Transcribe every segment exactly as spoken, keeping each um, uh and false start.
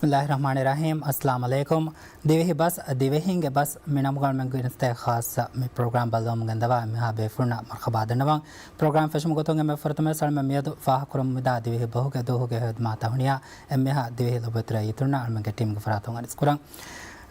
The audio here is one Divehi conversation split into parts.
ބިސްމިއްލާހި ރަޙްމާނި ރަޙީމް. އައްސަލާމު ޢަލައިކުމް. ދިވެހި ބަސް، ދިވެހީންގެ ބަސް، މި ނަމުގައި އަޅުމެން ގެނެސްދޭ ޚާއްޞަ މި ޕްރޮގްރާމް ބައްލަވަމުން ގެންދަވާ އެންމެހާ ބޭފުޅުންނަށް މަރުޙަބާ ދަންނަވަން. ޕްރޮގްރާމް ފެށުމުގެ ގޮތުން އެންމެ ފުރަތަމަ އަޅުމެން މިއަދު ފާހަގަކުރަމުން މިދާ ދިވެހި ބަހުގެ ދުވަހުގެ ހިދުމަތް ތަހުނިޔާ އެންމެހާ ދިވެހި ލޮބުވެތި ރައްޔިތުންނަށް އަޅުމެންގެ ޓީމްގެ ފަރާތުން އަރިސް ކުރަން.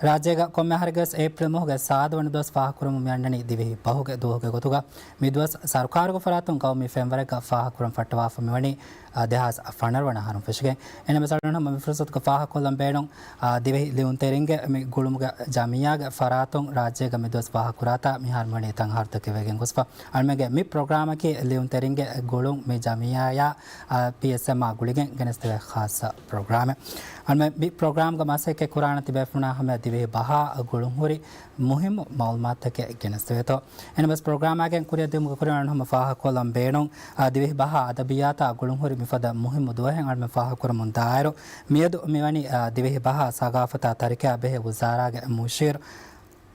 ރާއްޖޭގަ ކޮންމެ އަހަރެއްގަސް އޭޕްރީލް މަހުގެ ސާދަ ވަނަ ދުވަސް ފާހަގަކުރަމުން މިއަންނަނީ ދިވެހި ބަހުގެ ދުވަހުގެ ގޮތުގަ. މި ދުވަސް ސަރުކާރުގެ ފަރާތުން ގައުމީ ފެންވަރެއްގަ ފާހަގަކުރަން ފައްޓަވާފަ މިވަނީ، އާ، ދެހާސް ފަނަރަ ވަނަ އަހަރުން ފެށިގެން. އެންމެ ސަޅުން ހަމަ މި ފުރުސަތުގަ ފާހަގަކޮށްލަން ބޭނުން، އާ، ދިވެހި ލިޔުންތެރިންގެ މި ގުޅުމުގެ ޖަމިއްޔާގެ ފަރާތުން ރާއްޖޭގަ މި ދުވަސް ފާހަގަކުރާތާ މިހާރު މިވަނީ ތަން އަހަރުތަކެއް ވެގެން ގޮސްފަ. އަޅުމެންގެ މި ޕްރޮގްރާމަކީ ލިޔުންތެރިންގެ ގުޅުން މި ޖަމިއްޔާޔާ، އާ، ޕީއެސްއެމްއާ ގުޅިގެން ގެނެސްދެވޭ ޚާއްޞަ ޕްރޮގްރާމެއް. އަޅުމެން މި ޕްރޮގްރާމްގަ މަސައްކަތް ކުރާނެ ތިބޭފުޅުންނާ ހަމަޔަށް ދިވެހި ބަހާ ގުޅުންހުރި މުހިއްމު މައުލޫމާތުތަކެއް ގެނެސްދެވޭތޯ. އެނަމަސް ޕްރޮގްރާމާގެން ކުރިއަށް ދިއުމުގެ ކުރިން އަޅުން ހަމަ ފާހަގަކޮށްލަން ބޭނުން، އާ، ދިވެހި ބަހާ އަދަބިއްޔާތާ ގުޅުންހުރި މިފަދަ މުހިއްމު ދުވަހެއް އަޅުމެން ފާހަގަކުރަމުން ދާއިރު، މިއަދު މިވަނީ، އާ، ދިވެހި ބަހާ ސަގާފަތާ ތަރިކަޔާ ބެހޭ ވުޒާރާގެ މުޝީރު،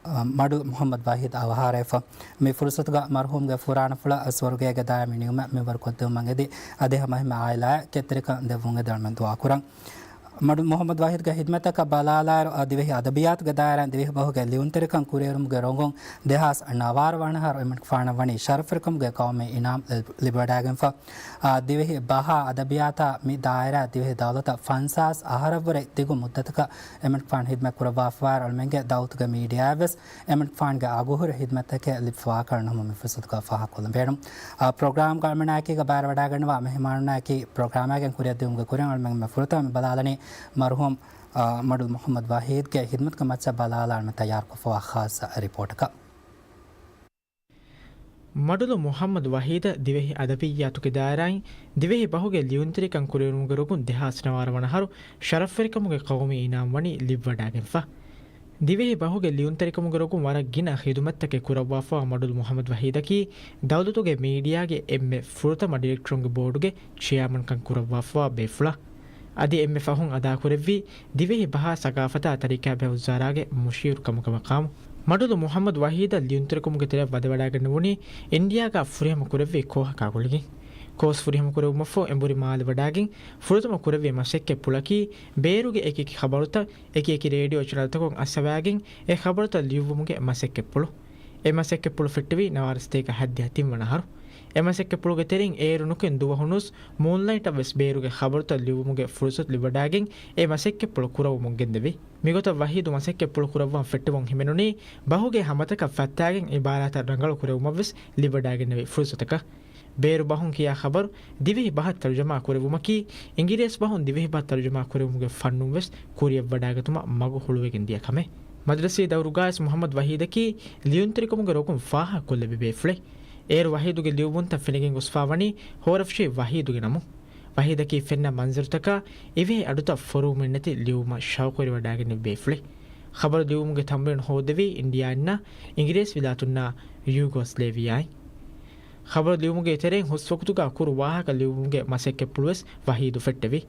އާ، މަޑުލު މުޙައްމަދު ވަޙީދު އަވަހާރަވެފަ. މި ފުރުސަތުގަ މަރުޙޫމްގެ ފުރާނަފުޅަށް ސުވަރުގޭގެ ދާއިމީ ނިޢުމަތް މިންވަރުކޮށްދެވުމަށް އެދި، އަދި ހަމަ އެހެންމެ އާއިލާއަށް ކެތްތެރިކަން ދެއްވުން އެދި އަޅުމެން ދުޢާ ކުރަން. މަޑުލު މުޙައްމަދު ވަޙީދުގެ ޚިދްމަތަކަށް ބަލާލާއިރު، އަ، ދިވެހި އަދަބިއްޔާތުގެ ދާއިރާއިން ދިވެހި ބަހުގެ ލިޔުންތެރިކަން ކުރިއެރުމުގެ ރޮނގުން ދެހާސް ނަވާރަ ވަނަ އަހަރު އެމަނިކުފާނަށް ވަނީ ޝަރަފުވެރިކަމުގެ ޤައުމީ އިނާމް ލި-، ލިބިވަޑައިގެންފަ. އާ، ދިވެހި ބަހާ އަދަބިއްޔާތާ މި ދާއިރާ ދިވެހި ދައުލަތަށް ފަންސާސް އަހަރަށްވުރެ ދިގު މުއްދަތަކަށް އެމަނިކުފާނު ޚިދްމަތް ކުރައްވާފަވާއިރު، އަޅުމެންގެ ދައުލަތުގެ މީޑިއާއަށްވެސް އެމަނިކުފާނުގެ އަގުހުރި ޚިދްމަތްތަކެއް ލިބިފަވާކަން ހަމަ މި ފުރުސަތުގަ ފާހަގަކޮށްލަން ބޭނުން. އާ، ޕްރޮގްރާމްގަ އަޅުމެނާއެކީގަ ބައިވެރިވަޑައިގަންނަވާ މެހެމާނުންނާއެކީ ޕްރޮގްރާމާގެން ކުރިއަށް ދިއުމުގެ ކުރިން އަޅުމެން މި ފުރަތަމަ މި ބަލާލަނީ މަރުޙޫމް، އާ، މަޑުލު މުޙައްމަދު ވަޙީދުގެ ޚިދްމަތުގެ މައްޗަށް ބަލާލާ އަޅުމެން ތައްޔާރުކޮށްފަވާ ޚާއްޞަ ރިޕޯޓަކަށް. މަޑުލު މުޙައްމަދު ވަޙީދަށް ދިވެހި އަދަބިއްޔާތުގެ ދާއިރާއިން ދިވެހި ބަހުގެ ލިޔުންތެރިކަން ކުރިއެރުމުގެ ރޮގުން ދެހާސް ނަވާރަ ވަނަ އަހަރު ޝަރަފުވެރިކަމުގެ ޤައުމީ އިނާމް ވަނީ ލިބިވަޑައިގެންފަ. ދިވެހި ބަހުގެ ލިޔުންތެރިކަމުގެ ރޮގުން ވަރަށް ގިނަ ޚިދުމަތްތަކެއް ކުރައްވާފަވާ މަޑުލު މުޙައްމަދު ވަޙީދަކީ، ދައުލަތުގެ މީޑިއާގެ އެންމެ ފުރަތަމަ ޑިރެކްޓަރުންގެ ބޯޑުގެ ޗެއާމަންކަން ކުރައްވާފަވާ ބޭފުޅާ. އަދި އެންމެ ފަހުން އަދާކުރެއްވީ ދިވެހި ބަހާ ސަގާފަތާ ތަރިކަޔާ ބެހޭ ވުޒާރާގެ މުޝީރު ކަމުގެ މަޤާމު. މަޑުލު މުޙައްމަދު ވަޙީދަށް ލިޔުންތެރިކަމުގެ ތެރެއަށް ވަދެވަޑައިގަންނަވަނީ އިންޑިއާގަ ފުރިހަމަ ކުރެއްވި ކޯހަކާ ގުޅިގެން. ކޯސް ފުރިހަމަ ކުރެއްވުމަށްފަހު އެނބުރި މާލެ ވަޑައިގެން ފުރަތަމަ ކުރެއްވި މަސައްކަތްޕުޅަކީ، ބޭރުގެ އެކިއެކި ޚަބަރުތައް އެކިއެކި ރޭޑިއޯ ޗެނަލްތަކުން އައްސަވައިގެން އެ ޚަބަރުތައް ލިޔުއްވުމުގެ މަސައްކަތްޕުޅު. އެ މަސައްކަތްޕުޅު ފެއްޓެވީ ނަވާރަ ސަތޭކަ ހަތްދިހަ ތިން ވަނަ އަހަރު. އެ މަސައްކަތްޕުޅުގެ ތެރެއިން އޭރު ނުކުތް ދުވަހުނުސް މޫންލައިޓަށް ވެސް ބޭރުގެ ޚަބަރުތައް ލިޔުއްވުމުގެ ފުރުސަތު ލިބިވަޑައިގެން އެ މަސައްކަތްޕުޅު ކުރައްވަމުން ގެންދެވި. މިގޮތަށް ވަޙީދު މަސައްކަތްޕުޅު ކުރައްވަން ފެއްޓެވުން ހިމެނުނީ ބަހުގެ ހަމަތަކަށް ފައްތާގެން އިބާރާތައް ރަނގަޅު ކުރެއްވުމަށް ވެސް ލިބިވަޑައިގެންނެވި ފުރުސަތަކަށް. ބޭރު ބަހުން ކިޔާ ޚަބަރު ދިވެހި ބަހަށް ތަރުޖަމާ ކުރެއްވުމަކީ، އިނގިރޭސި ބަހުން ދިވެހި ބަހަށް ތަރުޖަމާ ކުރެއްވުމުގެ ފަންނުން ވެސް ކުރިއަށްވަޑައިގަތުމަށް މަގު ހުޅުވިގެން ދިޔަ ކަމެއް. މަދްރަސީ ދައުރުގައިވެސް މުޙައްމަދު ވަޙީދަކީ ލިޔުންތެރިކަމުގެ ރޮގުން ފާހަގަކޮށްލެއްވި ބޭފުޅެއް. އޭރު ވަޙީދުގެ ލިޔުއްވުންތައް ފެނިގެން ގޮސްފާވަނީ ހޯރަފުށީ ވަޙީދުގެ ނަމުން. ވަޙީދަކީ ފެންނަ މަންޒަރުތަކާ އިވޭ އަޑުތައް ފޮރުވުމެއްނެތި ލިޔުއްވުމަށް ޝައުޤުވެރިވަޑައިގެންނެވި ބޭފުޅެއް. ޚަބަރު ލިޔުއްވުމުގެ ތަމްރީނު ހޯދެވީ އިންޑިއާއިންނާ އިނގިރޭސި ވިލާތުންނާ ޔޫގޯސްލޭވިއާއިން. ޚަބަރު ލިޔުމުގެ ތެރެއިން ހުސްވަގުތުގަ ކުރު ވާހަކަ ލިޔުއްވުމުގެ މަސައްކަތްޕުޅުވެސް ވަޙީދު ފެއްޓެވި.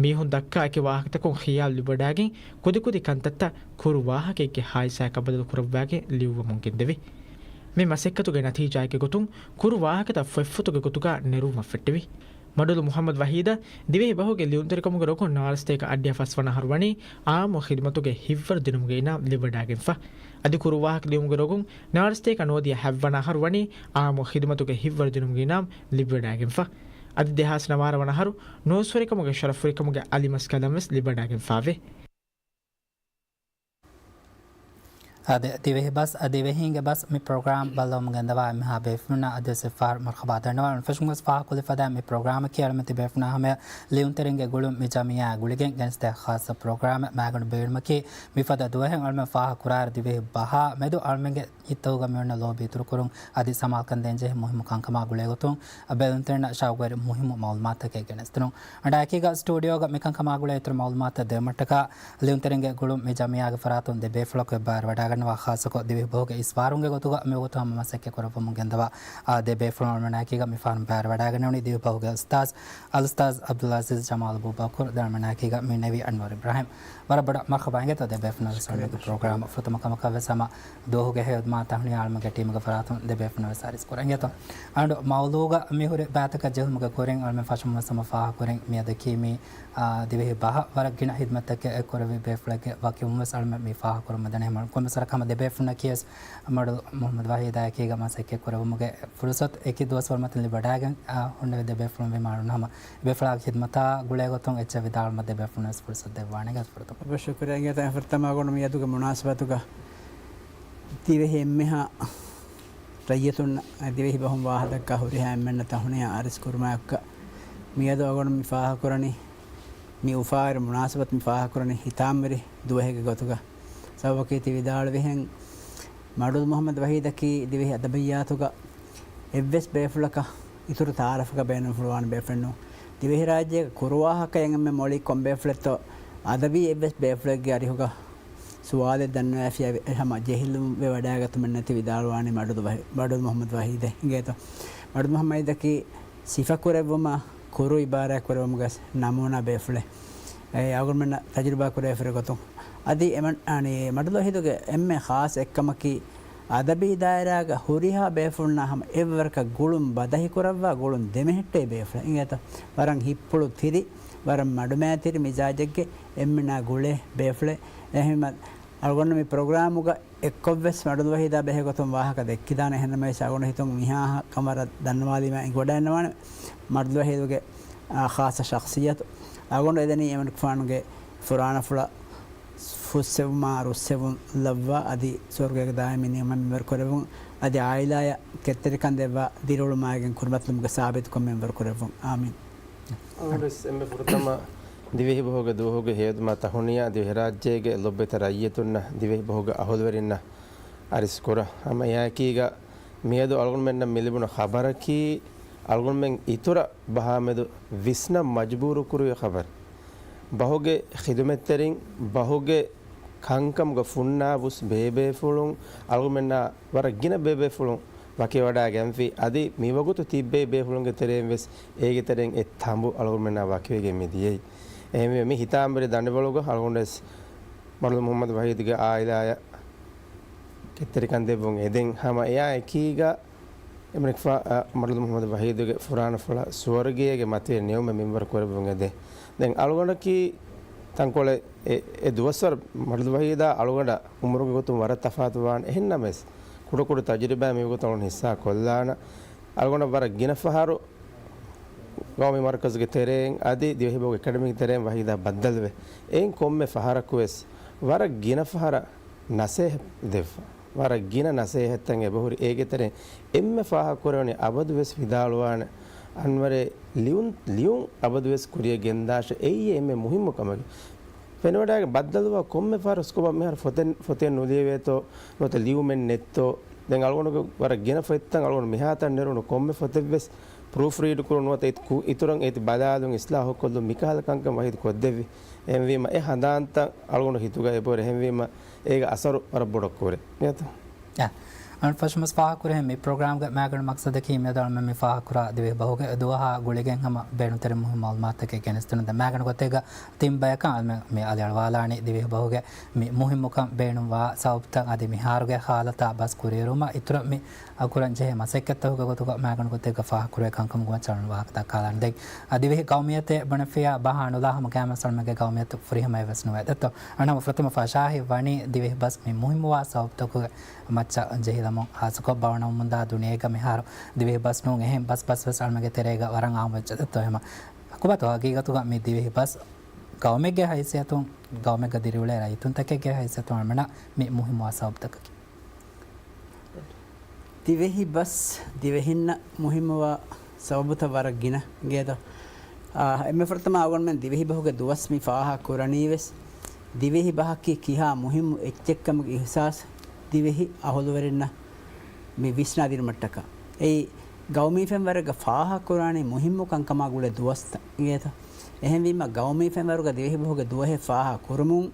މީހުން ދައްކާ އެކި ވާހަކަތަކުން ޚިޔާލު ލިބިވަޑައިގެން ކުދިކުދި ކަންތައްތައް ކުރު ވާހަކައެއްގެ ހާދިސާއަކަށް ބަދަލު ކުރައްވާގެން ލިޔުއްވަމުން ގެންދެވި. މި މަސައްކަތުގެ ނަތީޖާއެއްގެ ގޮތުން ކުރު ވާހަކަތައް ފޮތްފޮތުގެ ގޮތުގަ ނެރުއްވަން ފެއްޓެވި. މަޑުލު މުޙައްމަދު ވަޙީދަށް ދިވެހި ބަހުގެ ލިޔުންތެރިކަމުގެ ރޮގުން ނާރަސްތޭކަ އައްޑިހަ ފަސް ވަނަ އަހަރު ވަނީ އާއްމު ޚިދުމަތުގެ ހިތްވަރު ދިނުމުގެ އިނާމް ލިބިވަޑައިގެންފަ. އަދި ކުރު ވާހަކަ ލިޔުމުގެ ރޮގުން ނާރަސްތޭކަ ނުވަދިހަ ހަތް ވަނަ އަހަރު ވަނީ އާއްމު ޚިދުމަތުގެ ހިތްވަރު ދިނުމުގެ އިނާމް ލިބިވަޑައިގެންފަ. އަދި ދެހާސް ނަވާރަ ވަނަ އަހަރު ނޫސްވެރިކަމުގެ ޝަރަފުވެރިކަމުގެ އަލި މަސްކަލަން ވެސް ލިބިވަޑައިގެންފާވޭ. އާދެ، ދިވެހި ބަސް، އަ، ދިވެހީންގެ ބަސް މި ޕްރޮގްރާމް ބައްލަވަމުން ގެންދަވާ އެންމެހާ ބޭފުޅުންނަށް އަދިވެސް އެއްފަހަރު މަރުޙަބާ ދަންނަވަން. ފެށުމުން ވެސް ފާހަގަކޮށްލި ފަދަ މި ޕްރޮގްރާމަކީ އަޅުމެން ތިބޭފުޅުންނާ ހަމަޔަށް ލިޔުންތެރިންގެ ގުޅުން މި ޖަމިއްޔާ ގުޅިގެން ގެނެސްދޭ ޚާއްޞަ ޕްރޮގްރާމެއް. މާގަނޑު ބޭނުމަކީ މިފަދަ ދުވަހެއް އަޅުމެން ފާހަގަކުރާއިރު ދިވެހި ބަހާ މެދު އަޅުމެންގެ ހިތްތަކުގަ މިއޮންނަ ލޯބި އިތުރުކުރުން އަދި ސަމާލުކަން ދޭންޖެހޭ މުހިއްމު ކަންކަމާ ގުޅޭގޮތުން ބެލުންތެރިންނަށް ޝައުގުވެރި މުހިއްމު މައުލޫމާތުތަކެއް ގެނެސްދިނުން. އަނޑާއެކީގަ ސްޓޫޑިއޯގަ މިކަންކަމާ ގުޅޭ އިތުރު މައުލޫމާތުތައް ދެވުމަށްޓަކާ ލިޔުންތެރިންގެ ގުޅުން މި ޖަމިއްޔާގެ ފަރާތުން ދެ ބޭފުޅަކު އެއްބައިވަރު ވަޑައިގަންނަވާ ޚާއްޞަކޮށް ދިވެހި ބަހުގެ އިސްވާރުންގެ ގޮތުގަ މިވަގުތު ހަމަ މަސައްކަތް ކުރައްވަމުން ގެންދަވާ އާ ދެ ބޭފުޅުން އަޅުމެނާއެކީގަ މިފަހަރު ބައިވަރު ވަޑައިގަންނަވަނީ ދިވެހި ބަހުގެ އުސްތާޒް އަލްއުސްތާޒް އަބްދުލް އަޒީޒް ޖަމާލް އަބޫބަކުރު ދެ އަޅުމެނާއެކީގަ މި ނެވީ އަންވަރު އިބްރާހިމް. ވަރަށް ބޮޑަށް މަރުޙަބާ އިނގޭތޯ ދެބޭފުޅުންނަށް ވެސް އަޅުމެންގެ ޕްރޮގްރާމް ފުރަތަމަ ކަމަކަށް ވެސް ހަމަ ދުވަހުގެ ހެޔޮ ދިމާ ތަހުނިޔާ އަޅުމެންގެ ޓީމުގެ ފަރާތުން ދެބޭފުޅުންނަށް ވެސް އަރިސް ކުރަން އިނގޭތޯ. އަނޑު މައުޟޫގަ މިހުރި ބައިތަކަށް ޖެހުމުގެ ކުރިން އަޅުމެން ފަށަމުން ވެސް ހަމަ ފާހަގަކުރިން މިއަދަކީ މި، އާ، ދިވެހި ބަހަށް ވަރަށް ގިނަ ހިދްމަތްތަކެއް އެ ކުރެވި ބޭފުޅެއްގެ ވަކިވުން ވެސް އަޅުމެން މި ފާހަގަކުރަމުން ދަނީ. ހަމަ ކޮންމެސް ވަރަކަށް ހަމަ ދެބޭފުޅުންނަކީ ވެސް މަޑުލު މުޙައްމަދު ވަޙީދާ އެކީގަ މަސައްކަތް ކުރެވުމުގެ ފުރުޞަތު އެކި ދުވަސްވަރު މަތިން ލިބިވަޑައިގެން، އާ، ހުންނެވި ދެބޭފުޅުން ވީމާ އަޅުން ހަމަ އެބޭފުޅާގެ ޚިދްމަތާ ގުޅޭގޮތުން އެއްޗެއް ވިދާޅުވުމަށް ދެބޭފުޅުން ވެސް ފުރުޞަތު ދެއްވާނެ ގަސްފުރަތަމަ. ބޮޑަށް ޝުކުރިއްޔާ އިނގޭތޯ. ފުރަތަމަ އަޅުގަނޑު މިއަދުގެ މުނާސަބަތުގަ ދިވެހި އެންމެހާ ރައްޔިތުންނަށް ދިވެހި ބަހުން ވާހަކަދައްކާ ހުރިހާ އެންމެންނަށް ތަހުނިޔާ އަރިސް ކުރުމާއެކު މިއަދު އަޅުގަނޑު މި ފާހަގަކުރަނީ މި އުފާވެރި މުނާސަބަތު މި ފާހަގަކުރަނީ ހިތާމަވެރި ދުވަހެއްގެ ގޮތުގަ. ސަބަބަކީ ތި ވިދާޅުވިހެން މަޑުލު މުޙައްމަދު ވަޙީދަކީ ދިވެހި އަދަބިއްޔާތުގަ އެއްވެސް ބޭފުޅަކަށް އިތުރު ތަޢާރަފަކަށް ބޭނުންފުޅުވާނެ ބޭފުޅެއް ނޫން. ދިވެހިރާއްޖޭގެ ކުރުވާހަކައިން އެންމެ މޮޅީ ކޮން ބޭފުޅެއްތޯ އަދަބީ އެއްވެސް ބޭފުޅެއްގެ އަރިހުގަ ސުވާލެއް ދަންނަވައިފިއްޔާ ހަމަ ޖެހިލުންވެވަޑައިގަތުމެއް ނެތި ވިދާޅުވާނީ މަޑުލު ވަޙީ، މަޑުލު މުޙައްމަދު ވަޙީދޭ އިނގޭތޯ. މަޑުލު މުޙައްމަދަކީ ސިފަކުރެއްވުމަށް ކުރު އިބާރާތް ކުރެވުމުގަ ނަމޫނާ ބޭފުޅެއް. އެ އަޅުގަނޑުމެންނަށް ތަޖުރިބާ ކުރެވިފައި ގޮތުން. އަދި އެމަން، އަނި، މަޑުލު ވަޙީދުގެ އެންމެ ޚާއްޞަ އެއްކަމަކީ، އަދަބީ ދާއިރާގަ ހުރިހާ ބޭފުޅުންނާ ހަމަ އެއްވަރަކަށް ގުޅުން ބަދަހި ކުރައްވާ، ގުޅުން ދެމެހެއްޓޭ ބޭފުޅެއް އިނގޭތަ؟ ވަރަށް ހިތްޕުޅު ތިރި، ވަރަށް މަޑުމައިތިރި މިޒާޖެއްގެ އެންމެނާ ގުޅޭ ބޭފުޅެއް. އެހެންވީމަ، އަޅުގަނޑު މި ޕްރޮގްރާމުގަ އެއްކޮށްވެސް މަޑުލު ވަޙީދާ ބެހޭ ގޮތުން ވާހަކަ ދެއްކިދާނެ. އެހެންނަމަވެސް އަޅުގަނޑު ހިތުން މިހާ ކަން ވަރަށް ދަންނަވާލީމަ އިނގިވަޑައިންނަވާނެ. މަޑުލު ވަޙީދުގެ، އާ، ޚާއްޞަ ޝަޚްޞިއްޔަތު. އަޅުގަނޑު އެދެނީ އެމަނިކުފާނުގެ ފުރާނަފުޅަށް ފުއްސެވުމާ ރުއްސެވުން ލައްވާ އަދި ސުވަރުގޭގެ ދާއިމީ ނިޢުމަތް މިންވަރު ކުރެއްވުން އަދި އާއިލާޔަށް ކެތްތެރިކަން ދެއްވާ ދިރިއުޅުމާއިގެން ކުރިމަތިލުމުގެ ސާބިތުކޮށް މިންވަރު ކުރެއްވުން. އާމީން. އަޅުގަނޑުވެސް އެންމެ ފުރަތަމަ ދިވެހި ބަހުގެ ދުވަހުގެ ހެޔޮދިމާ ތަހުނިޔާ ދިވެހިރާއްޖޭގެ ލޮބުވެތި ރައްޔިތުންނަށް ދިވެހި ބަހުގެ އަހުލުވެރިންނަށް އަރިސް ކުރަން. ހަމަ އެއާއެކީގަ މިއަދު އަޅުގަނޑުމެންނަށް މި ލިބުނު ޚަބަރަކީ އަޅުގަނޑުމެން އިތުރަށް ބަހާމެދު ވިސްނަން މަޖުބޫރު ކުރުވި ޚަބަރެއް. ބަހުގެ ޚިދުމަތްތެރިން، ބަހުގެ ކަންކަމުގަ ފުންނާ ވުސް ބޭބޭފުޅުން އަޅުގަނޑުމެންނާ ވަރަށް ގިނަ ބޭބޭފުޅުން ވަކިވެވަޑައިގެންފި. އަދި މިވަގުތު ތިއްބެވި ބޭފުޅުންގެ ތެރެއިން ވެސް އޭގެ ތެރެއިން އެއް ތަނބު އަޅުގަނޑުމެންނާ ވަކިވެގެން މި ދިޔައީ. އެހެންވެ، މި ހިތާމަވެރި ދަނޑިވަޅުގަ އަޅުގަނޑު ވެސް މަޑުލު މުޙައްމަދު ވަޙީދުގެ އާއިލާޔަށް ކެތްތެރިކަން ދެއްވުން އެދެން. ހަމަ އެއާ އެކީގަ އެމަނިކުފާ، އަ، މަޑުލު މުޙައްމަދު ވަޙީދުގެ ފުރާނަފުޅަށް ސުވަރުގޭގެ މަތިވެރި ނިޢުމަތް މިންވަރު ކުރެއްވުން އެދެން. ދެން އަޅުގަނޑަކީ ތަންކޮޅެއް އެ، އެ ދުވަސްވަރު މަޑުލު ވަޙީދާ އަޅުގަނޑަށް އުމުރުގެ ގޮތުން ވަރަށް ތަފާތު ވާނެ. އެހެންނަމަވެސް، ކުޑަކުޑަ ތަޖުރިބާ މިވަގުތު އަޅުގަނޑު ހިއްސާ ކޮށްލާނަ. އަޅުގަނޑަށް ވަރަށް ގިނަ ފަހަރު ގައުމީ މަރުކަޒުގެ ތެރެއިން އަދި ދިވެހިބަހުގެ އެކަޑަމީގެ ތެރެއިން ވަޙީދާ ބައްދަލުވެ، އެއިން ކޮންމެ ފަހަރަކުވެސް ވަރަށް ގިނަ ފަހަރަށް ނަސޭހަތް ދެއްވާ. ވަރަށް ގިނަ ނަސޭހަތްތައް އެބަހުރި. އޭގެ ތެރެއިން އެންމެ ފާހަގަކުރެވެނީ އަބަދުވެސް ވިދާޅުވާނެ، އަންވަރޭ ލިޔުން، ލިޔުން އަބަދުވެސް ކުރިޔަށް ގެންދާށޭ. އެއީ އެންމެ މުހިއްމު ކަމެއް. ފެނިވަޑައިގެން ބައްދަލުވާ ކޮންމެ ފަހަރު ސްކޮބާ މިހާރު ފޮތެއް، ފޮތެއް ނުލިޔެވޭތޯ، ނުވަތަ ލިޔުމެއް ނެތްތޯ. ދެން އަޅުގަނޑުގެ ވަރަށް ގިނަ ފޮތްތައް އަޅުގަނޑު މިހާތަން ނެރުނު ކޮންމެ ފޮތެއްވެސް ޕްރޫފް ރީޑް ކުރުން ނުވަތަ އެތި ކު-، އިތުރަށް އޭތި ބަލާލުން އިސްލާހުކޮށްލުން މިކަހަލަ ކަންކަން ވަޙީދު ކޮށްދެއްވި. އެހެންވީމަ އެ ހަނދާންތައް އަޅުގަނޑު ހިތުގަ އެބަހުރި. އެހެންވީމަ އޭގެ އަސަރު ވަރަށް ބޮޑަށް ކުރޭ. އެ. އަން ފަށުމަސް ފާހަގަކުރެހެން މި ޕްރޮގްރާމްގެ މައިގަނޑު މަޤްޞަދަކީ މިއަދު އަޅުމެން މި ފާހަގަކުރާ ދިވެހި ބަހުގެ ދުވަހާ ގުޅިގެން ހަމަ ބޭނުންތެރި މުހިންމު މަޢުލޫމާތުތަކެއް ގެނެސްދިނުން. ދެން މައިގަނޑު ގޮތެއްގަ ތިން ބަޔަކަށް އަޅުމެން މި އަލިއަޅުވާލާނީ ދިވެހި ބަހުގެ މި މުހިންމުކަން ބޭނުންވާ ސަބަބުތައް އަދި މިހާރުގެ ހާލަތާ ބަސް ކުރިއެރުމަށް އިތުރަށް މި އަ، ކުރަން ޖެހޭ މަސައްކަތްތަކުގެ ގޮތުގަ މައިގަނޑު ގޮތެއްގަ ފާހަގަކުރެވޭ ކަންކަމުގެ މައްޗަށް ވާހަކަ ދައްކާލާނެ. ދެން އަ، ދިވެހި ގައުމިއްޔަތޭ ބުނެފިއްޔާ ބަހާ ނުލާ ހަމަ ގައިމުވެސް އަޅުމެންގެ ގައުމިއްޔަތު ފުރިހަމައެއް ވެސް ނުވޭ. ދެއްތޯ، އަން ހަމަ ފުރަތަމަ ފަށާހި ވަނީ ދިވެހި ބަސް މި މުހިންމުވާ ސަބަބުތަކުގެ މައްޗަށް ޖެހިލަމުން. ހާއްސަކޮށް ބަވަނަމުންދާ ދުނިޔޭގަ މިހާރު ދިވެހި ބަސް ނޫން އެހެން ބަސް ބަސް ވެސް އަޅުމެންގެ ތެރޭގަ ވަރަށް އާއްމުވެއްޖެ. ދެއްތޯ، ހަމަ ކޮބާތޯ ހަގީގަތުގަ މި ދިވެހި ބަސް ގައުމެއްގެ ހައިސިއްޔަތުން، ގައުމެއްގަ ދިރިއުޅޭ ރައްޔިތުންތަކެއްގެ ހައިސިއްޔަތުން އަޅުމެންނަށް މި މުހިންމުވާ ސަބަބުތަކަކީ؟ ދިވެހި ބަސް ދިވެހިންނަށް މުހިންމުވާ ސަބަބުތައް ވަރަށް ގިނަ އިނގޭތޯ. އާ، އެންމެ ފުރަތަމަ އަޅުގަނޑުމެން ދިވެހި ބަހުގެ ދުވަސް މި ފާހަގަ ކުރަނީވެސް، ދިވެހި ބަހަކީ ކިހާ މުހިންމު އެއްޗެއްކަމުގެ އިޙްސާސް ދިވެހި އަހުލުވެރިންނަށް މި ވިސްނާދިނުމަށްޓަކާ. އެއީ، ގައުމީ ފެންވަރެއްގަ ފާހަގަކުރާނީ މުހިންމު ކަންކަމާ ގުޅޭ ދުވަސްތައް އިނގޭތަ؟ އެހެންވީމަ، ގައުމީ ފެންވަރުގަ ދިވެހިބަހުގެ ދުވަހެއް ފާހަގަކުރުމުން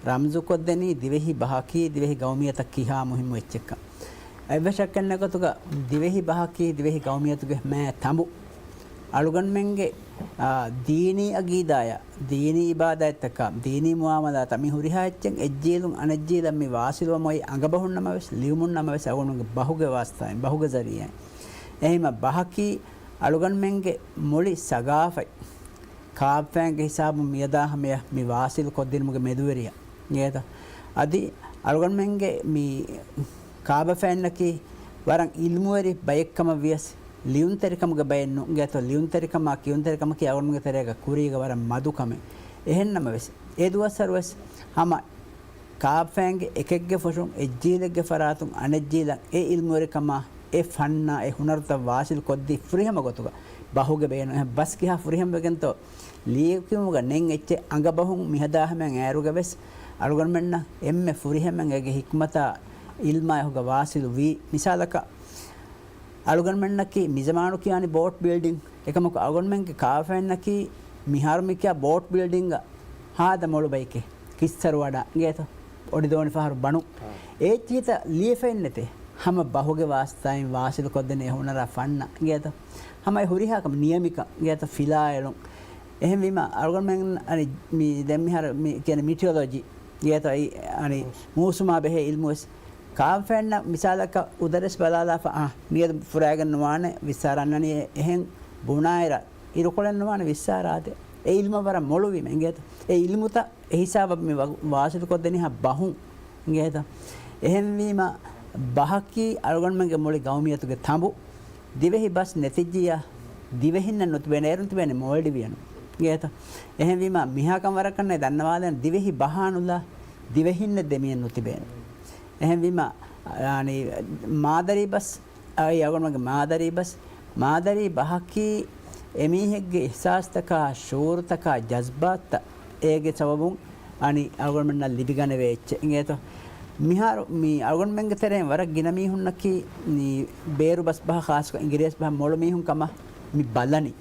ރަމްޒުކޮށްދެނީ ދިވެހި ބަހަކީ ދިވެހި ގައުމިއްޔަތަށް ކިހާ މުހިންމު އެއްޗެއްކަން. އެއްވެސް ޝައްކެއްނެތް ގޮތުގަ ދިވެހި ބަހަކީ ދިވެހި ގައުމިއްޔަތުގެ މާތް ތަނބު. އަޅުގަނޑުމެންގެ އާ، ދީނީ އަގީދާޔަށް، ދީނީ އިބާދާތްތަކަށް، ދީނީ މުއާމަލާތަށް މި ހުރިހާ އެއްޗެއް އެއްޖީލުން އަނެއްޖީލަށް މި ވާސިލުވަމުން އައި އަނގަބަހުން ނަމަވެސް، ލިޔުމުން ނަމަވެސް އަޅުގަނޑުގެ ބަހުގެ ވާސިތާއިން، ބަހުގެ ޒަރީއާއިން. އެހެންވީމަ ބަހަކީ އަޅުގަނޑުމެންގެ މުޅި ސަގާފަތް ކާބަފައިންގެ ހިސާބުން މިއަދާ ހަމަޔަށް މި ވާސިލު ކޮށްދިނުމުގެ މެދުވެރިޔަށް އިނގޭތަ؟ އަދި އަޅުގަނޑުމެންގެ މި ކާބަފައިންނަކީ ވަރަށް އިލްމުވެރި ބައެއްކަމަށް ވިޔަސް، ލިޔުންތެރިކަމުގެ ބައެއް ނޫން އިނގޭތޯ؟ ލިޔުންތެރިކަމާ ކިޔުންތެރިކަމަކީ އަޅުގަނޑުމެންގެ ތެރޭގަ ކުރީގަ ވަރަށް މަދު ކަމެއް. އެހެން ނަމަވެސް، އެ ދުވަސްވަރު ވެސް ހަމަ ކާބަފައިންގެ އެކެއްގެ ފޮށުން އެއްޖީލެއްގެ ފަރާތުން އަނެއްޖީލަށް އެ އިލްމުވެރިކަމާ، އެ ފަންނާ، އެ ހުނަރުތައް ވާސިލް ކޮށްދީ ފުރިހަމަ ގޮތުގަ ބަހުގެ ބޭނުން. އެހެން ބަސް ކިހާ ފުރިހަމަވެގެންތޯ ލިޔެކިޔުމުގަ ނެތް އެއްޗެއް އަނގަބަހުން މިހަދާ ހަމަޔަށް އައިއިރުގަ ވެސް އަޅުގަނޑުމެންނަށް އެންމެ ފުރިހަމައިން އޭގެ ހިކްމަތާ އިލްމާ އެކުގަ ވާސިލު ވީ. މިސާލަކަށް، އަޅުގަނޑުމެންނަކީ މިޒަމާނު ކިޔާނީ ބޯޓް ބިލްޑިން. އެކަމަކު އަޅުގަނޑުމެންގެ ކާބަފައިންނަކީ މިހާރު މި ކިޔާ ބޯޓް ބިލްޑިންގ ހާދަ މޮޅު ބައެކޭ. ކިއްސަރު ވަޑާ އިނގޭތޯ؟ އޮޑިދޯނި ފަހަރު ބަނު. އާ. އޭ އެއްޗިހިތައް ލިޔެފައެއް ނެތޭ. ހަމަ ބަހުގެ ވާސިތާއިން ވާސިލު ކޮށްދޭނެ އެ ހުނަރާ ފަންނަ އިނގޭތޯ؟ ހަމަ އެ ހުރިހާ ކަމެއް ނިޔަމިކަން އިނގޭތޯ؟ ފިލާއެޅުން. އެހެންވީމަ އަޅުގަނޑުމެން އަނި މި ދެން މިހާރު މި ކިޔަނީ މިޓިއޮލޮޖީ އިނގޭތޯ؟ އައި އަނި މޫސުމާ ބެހޭ އިލްމުވެސް. ކާބަފައިންނަށް މިސާލަކަށް އުދަރެސް ބަލާލާފަ، އާ، މިއަދު ފުރާގެން ނުވާނެ ވިއްސާރަ އަންނަނީ އެހެން ބުނާއިރަށް އިރުކޮޅެއް ނުވާނެ ވިއްސާރަ އާދޭ. އެ އިލްމަށް ވަރަށް މޮޅުވީމަ އިނގޭތަ؟ އެ އިލްމުތައް އެ ހިސާބަށް މި ވަ-، ވާސިލު ކޮށްދެނީ ހަ ބަހުން އިނގޭތަ؟ އެހެންވީމަ ބަހަކީ އަޅުގަނޑުމެންގެ މުޅި ގައުމިއްޔަތުގެ ތަނބު. ދިވެހި ބަސް ނެތިއްޖިއްޔާ ދިވެހިންނަށް ނުތިބޭނެ، އޭރުން ތިބޭނެ މޯލްޑިވިއަނުން އިނގޭތަ؟ އެހެންވީމަ މިހާކަން ވަރަކަށް ނެތް ދަންނަވާލަން ދިވެހި ބަހާނުލާ ދިވެހިންނެއް ދެމިއެއް ނުތިބޭނެ. އެހެންވީމަ، އަނި، މާދަރީ ބަސް، އައި އަޅުގަނޑުމެންގެ މާދަރީ ބަސް، މާދަރީ ބަހަކީ އެމީހެއްގެ އިޙްސާސްތަކާ، ޝުޢޫރުތަކާ، ޖަޒްބާތްތައް އޭގެ ސަބަބުން އަނި އަޅުގަނޑުމެންނަށް ލިބިގަނެވޭ އެއްޗެއް އިނގޭތޯ؟ މިހާރު މި އަޅުގަނޑުމެންގެ ތެރެއިން ވަރަށް ގިނަ މީހުންނަކީ މި ބޭރު ބަސް ބަހަށް ޚާއްޞަކޮށް އިނގިރޭސި ބަހަށް މޮޅު މީހުން ކަމަށް މި ބަލަނީ.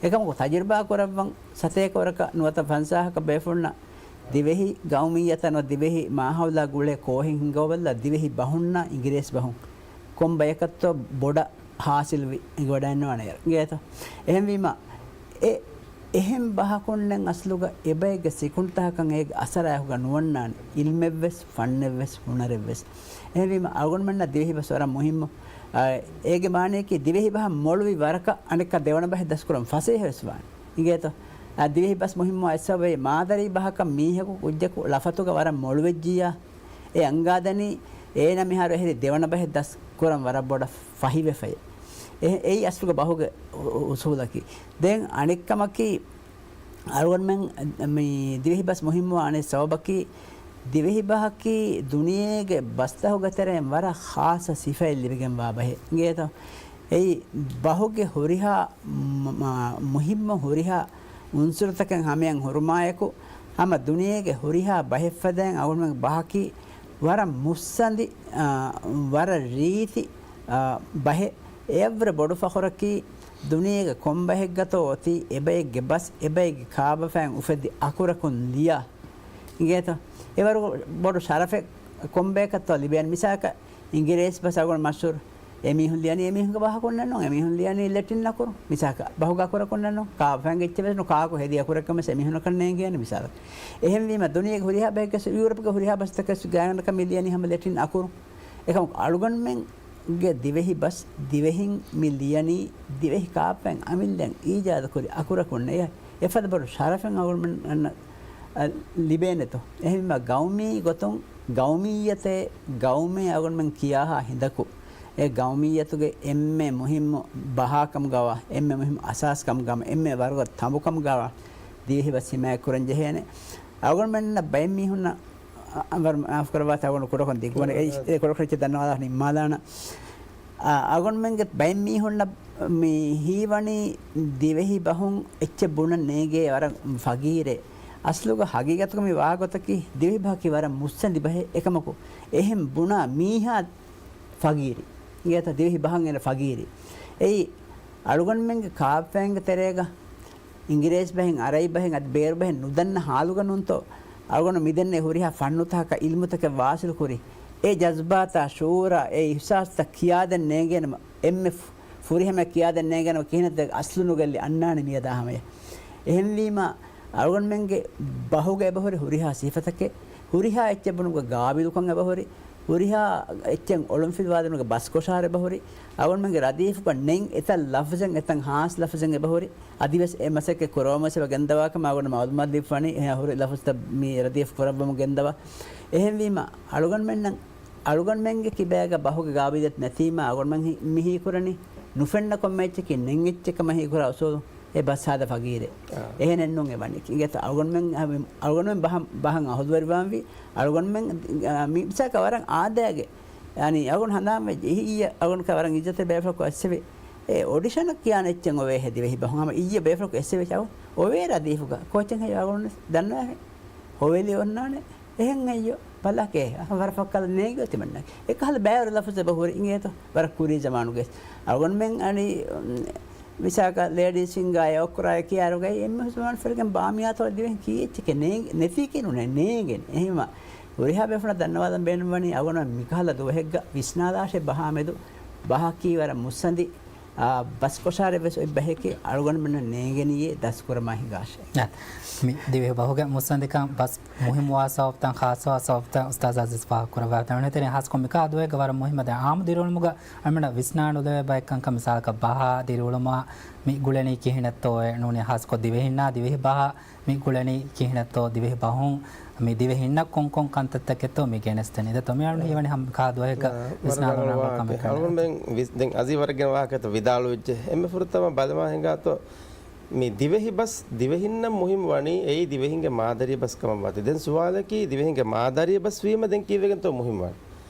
އެކަމަކު ތަޖުރިބާ ކުރައްވަން ސަތޭކަ ވަރަކަށް ނުވަތަ ފަންސާހަކަށް ބޭފުޅުންނަށް ދިވެހި ގައުމިއްޔަތާ ނުވަތަ ދިވެހި މާހައުލާ ގުޅޭ ކޯހެއް ހިންގަވައްލާ ދިވެހި ބަހުންނާ އިނގިރޭސި ބަހުން ކޮން ބަޔަކަށްތޯ ބޮޑަށް ހާސިލްވި އެނގިވަޑައިންނަވާނެ އޭރު އިނގޭތަ؟ އެހެންވީމަ އެ އެހެން ބަހަކުންނެއް އަސްލުގަ އެބައެއްގެ ސިކުނޑިތަކަކަށް އޭގެ އަސަރާ އެކުގަ ނުވަންނާނެ. އިލްމެއްވެސް، ފަންނެއްވެސް، ހުނަރެއްވެސް. އެހެންވީމަ އަޅުގަނޑުމެންނަށް ދިވެހި ބަސް ވަރަށް މުހިއްމު. އާ، އޭގެ މާނަޔަކީ ދިވެހި ބަހަށް މޮޅުވި ވަރަކަށް އަނެއްކާ ދެވަނަ ބަހެއް ދަސްކުރަން ފަސޭހަވެސް ވާނެ. އިނގޭތޯ؟ އާ، ދިވެހި ބަސް މުހިއްމުވާ އެއްސަބަބެއް މާދަރީ ބަހަކަށް މީހަކު ކުއްޖަކު ލަފަތުގަ ވަރަށް މޮޅުވެއްޖިއްޔާ، އެ އަންގާދަނީ އޭނަ މިހާރު އެހެރީ ދެވަނަ ބަހެއް ދަސް ކުރަން ވަރަށް ބޮޑަށް ފަހިވެފައޭ. އެ-، އެއީ އަސްލުގަ ބަހުގެ އު-، އު-، އުސޫލަކީ. ދެން އަނެއްކަމަކީ، އަޅުގަނޑުމެން މި ދިވެހި ބަސް މުހިއްމުވާ އަނެއް ސަބަބަކީ، ދިވެހި ބަހަކީ ދުނިޔޭގެ ބަސްތަކުގެ ތެރެއިން ވަރަށް ޚާއްޞަ ސިފައެއް ލިބިގެންވާ ބަހެއް. އިނގޭތޯ؟ އެއީ ބަހުގެ ހުރިހާ މ-، މ-، މުހިއްމު ހުރިހާ އުންސުރުތަކެއް ހަމަޔަށް ހުރުމާއެކު، ހަމަ ދުނިޔޭގެ ހުރިހާ ބަހެއް ފަދައިން އަޅުގަނޑުމެންގެ ބަހަކީ ވަރަށް މުއްސަނދި، އާ، ވަރަށް ރީތި، އާ، ބަހެއް. އެއަށްވުރެ ބޮޑު ފަޚުރަކީ، ދުނިޔޭގެ ކޮން ބަހެއްގަތޯ އޮތީ އެބައެއްގެ ބަސް، އެބައެއްގެ ކާބަފައިން އުފެދި އަކުރަކުން ލިޔާ. އިނގޭތޯ؟ އެވަރު ބޮޑު ޝަރަފެއް ކޮން ބަޔަކަށްތޯ ލިބޭނެ. މިސާލަކަށް، އިނގިރޭސި ބަސް އަޅުގަނޑު މަޝްހޫރު. އެމީހުން ލިޔަނީ އެމީހުންގެ ބަހަކުންނެއްނޫން، އެމީހުން ލިޔަނީ ލެޓްރިން އަކުރު. މިސާލަކަށް، ބަހުގެ އަކުރަކުންނެއްނޫން، ކާބަފައިންގެ އެއްޗެއް ވެސް ނޫން، ކާކު ހެދި އަކުރެއްކަން ވެސް އެމީހުންނަކަށް ނޭނގޭނެ މިސާލަކަށް. އެހެންވީމަ، ދުނިޔޭގެ ހުރިހާ ބަހެއްގެ ވެސް، ޔޫރަޕްގެ ހުރިހާ ބަސްތަކެއް ވެސް ގާތްގަނޑަކަށް މި ލިޔަނީ ހަމަ ލެޓްރިން އަކުރު. އެކަމަކު، އަޅުގަނޑުމެންގެ ދިވެހި ބަސް، ދިވެހިން މި ލިޔަނީ، ދިވެހި ކާބަފައިން އަމިއްލައިން އީޖާދުކުރި އަކުރަކުންނޭ. އެފަދަ ބޮޑު ޝަރަފެއް އަޅުގަނޑުމެންނަށް އަ، ލިބޭނެތޯ. އެހެންވީމަ ގައުމީ ގޮތުން ގައުމިއްޔަތޭ، ގައުމޭ އަޅުގަނޑުމެން ކިޔާހާ ހިނދަކު، އެ ގައުމިއްޔަތުގެ އެންމެ މުހިއްމު ބަހާކަމުގަވާ، އެންމެ މުހިއްމު އަސާސްކަމުގަވާ، އެންމެ ވަރުގަދަ ތަނބުކަމުގަވާ ދިވެހި ބަސް ހިމާޔަތްކުރަން ޖެހޭނެ. އަޅުގަނޑުމެންނަށް ބައެއް މީހުންނަށް، އަ، ވަރަށް މާފުކުރައްވާތި، އަޅުގަނޑު ކުޑަކޮށް ދިގުވަނީ، އެ، އެ ކުޑަކޮށް އެއްޗެއް ދަންނަވާލާ ނިންމާލާނަން. އަ، އަޅުގަނޑުމެންގެ ބައެއް މީހުންނަށް މި ހީވަނީ ދިވެހި ބަހުން އެއްޗެއް ބުނަން ނޭނގޭ ވަރަށް ފަގީރޭ. އަސްލުގަ ހަގީގަތުގަ މި ވާގޮތަކީ ދިވެހި ބަހަކީ ވަރަށް މުއްސަނދި ބަހެއް. އެކަމަކު އެހެން ބުނާ މީހާ ފަގީރި. އިނގޭތަ؟ ދިވެހި ބަހަށް އޭނަ ފަގީރި. އެއީ އަޅުގަނޑުމެންގެ ކާބަފައިންގެ ތެރޭގަ އިނގިރޭސި ބަހެއް، އަރަބި ބަހެއް، އަދި ބޭރު ބަހެއް ނުދަންނަ ހާލުގަ ނޫންތޯ އަޅުގަނޑު މިދެންނެވި ހުރިހާ ފަންނުތަކަކަށް އިލްމުތަކެއް ވާސިލު ކުރި. އެ ޖަޒްބާތާ، ޝުޢޫރާ، އެ އިޙްސާސްތައް ކިޔާދޭން ނޭނގޭނަމަ، އެންމެ ފު-، ފުރިހަމަ ކިޔާދެން ނޭނގެނަމަ ކިހިނެއްތަ އަސްލު ނުގެއްލި އަންނާނެ މިއަދާ ހަމަޔަށް. އެހެންވީމަ، އަޅުގަނޑުމެންގެ ބަހުގަ އެބަހުރި ހުރިހާ ސިފަތަކެއް، ހުރިހާ އެއްޗެއް ބުނުމުގަ ގާބިލުކަން އެބަހުރި، ހުރިހާ އެއްޗެއް އޮޅުންފިލުވާދިނުގެ ބަސްކޮށާރު އެބަހުރި، އަޅުގަނޑުމެންގެ ރަދީފުގަ ނެތް އެތައް ލަފުޒެއް، އެތައް ހާސް ލަފުޒެއް އެބަހުރި، އަދިވެސް އެ މަސައްކަތް ކުރަވަމުވެސް އެބަ ގެންދަވާކަމަށް އަޅުގަނޑު މައުލޫމާތު ދީފަވަނީ، އެހާ ހުރި ލަފުޒުތައް މި ރަދީފު ކުރައްވަމުން ގެންދަވާ. އެހެންވީމަ، އަޅުގަނޑުމެންނަށް އަޅުގަނޑުމެންގެ ކިބައިގަ ބަހުގެ ގާބިލިއްޔަތު ނެތީމަ އަޅުގަނޑުމެން ހި-، މި ހީކުރަނީ ނުފެންނަ ކޮންމެ އެއްޗަކީ ނެތް އެއްޗެއް ކަމަށް ހީކުރާ އުސޫލު އެ ބަސް ހާދަ ފަގީރެއް. އާ. އެހެނެއްނޫން އެ ވަނީ. އިނގޭތޯ އަޅުގަނޑުމެން، އަޅުގަނޑުމެން ބަހަ-، ބަހަށް އަހުލުވެރިވާންވީ. އަޅުގަނޑުމެން، އާ، މި މިސާލަކަށް ވަރަށް އާދައިގެ، ޔާނީ އަޅުގަނޑު ހަނދާންވެއްޖެ. އި-، އިއްޔެ އަޅުގަނޑު ވަރަށް އިއްޒަތްތެރި ބޭފުޅަކު އައްސެވި. އެ އޮޑިޝަނަށް ކިޔާނެ އެއްޗެއް އޮވޭހޭ ދިވެހި ބަހުން. ހަމަ އިއްޔެ ބޭފުޅަކު އެއްސެވި އަޅު އޮވޭ ރަދީފުގަ. ކޯޗެއް ހެޔޮ އަޅުގަނޑު ދަންނަވާހެން. ހޮވެލި އޮންނާނެ. އެހެން އެއްޔޯ، ބަލާކޭ، އަހަ، ވަރަށް ފައްކަލަ ނޭނގި އޮތިމަންނަ. އެކަހަލަ ބައިވަރު ލަފުޒެއް އެބަ ހުރި އިނގޭތޯ، ވަރަށް ކުރީ ޒަމާނުގެ. އަޅުގަނޑުމެން އަނީ، މިސާކަށް ލޭޑީސް ވިންގާއި އޯކްރާއި ކިޔާރުގައި އެންމެ ހުސް ޒަމާނު ފެރިގެން ބާމިޔާތޯ ދިވެހިން ކީއްޗެކޭ ނޭނގެ-، ނެތީކީ ނޫނޭ، ނޭނގެން. އެހެންވީމަ، ހުރިހާ ބޭފުޅަށް ދަންނަވާލަން ބޭނުންވަނީ އަޅުގަނޑުމެން މިކަހަލަ ދުވަހެއްގަ ވިސްނާލާށޭ ބަހާ މެދު ބަހަކީ ވަރަށް މުއްސަނދި، އާ، ބަސްކޮށާރެއް ވެސް އޮތް ބަހެކޭ އަޅުގަނޑުމެންނަށް ނޭނގެނީއޭ ދަސްކުރަމާ ހިނގާށޭ. އާ، މި ދިވެހި ބަހުގެ މުއްސަނދިކަން ބަސް މުހިއްމުވާ ސަބަބުތައް، ޚާއްޞަވާ ސަބަބުތައް އުސްތާޒް އަޒީޒް ފާހަގަކުރައްވާ. ދެން ހާއްސަކޮށް މިކަހަލަ ދުވަހެއްގަ ވަރަށް މުހިއްމު ދެން އާއްމު ދިރިއުޅުމުގަ އަޅުގަނޑުމެންނަށް ވިސްނާނުލެވޭ ބައެއްކަންކަން މިސާލަކަށް ބަހާ ދިރިއުޅުމާ މި ގުޅެނީ ކިހިނެއްތޯއޭ ނޫނީ ހާއްސަކޮށް ދިވެހިންނާ ދިވެހި ބަހާ މި ގުޅެނީ ކިހިނެއްތޯ ދިވެހި ބަހުން މި ދިވެހިންނަށް ކޮންކޮން ކަންތައްތަކެއްތޯ މި ގެނެސްދެނީ. ދެން ތޮ މި އަޅުގަނޑު ހީވަނީ ހަމަ ކާ ދުވަހެއްގަ ވިސްނާލުން ރަނގަޅު ކަމެއް ކަމެއް. އަޅުގަނޑުމެން ވިސް-، ދެން އަޒީ ވަރަށް ގިނަ ވާހަކަތައް ވިދާޅުވެއްޖެ. އެންމެ ފުރަތަމަ ބަލަމާ ހިނގާތޯ މި ދިވެހި ބަސް ދިވެހިންނަށް މުހިންމު ވަނީ އެއީ ދިވެހިންގެ މާދަރީ ބަސް ކަމަށް ވާތީ. ދެން ސުވާލަކީ ދިވެހިންގެ މާދަރީ ބަސް ވީމަ ދެން ކީއްވެގެންތޯ މުހިންމު ވަނީ؟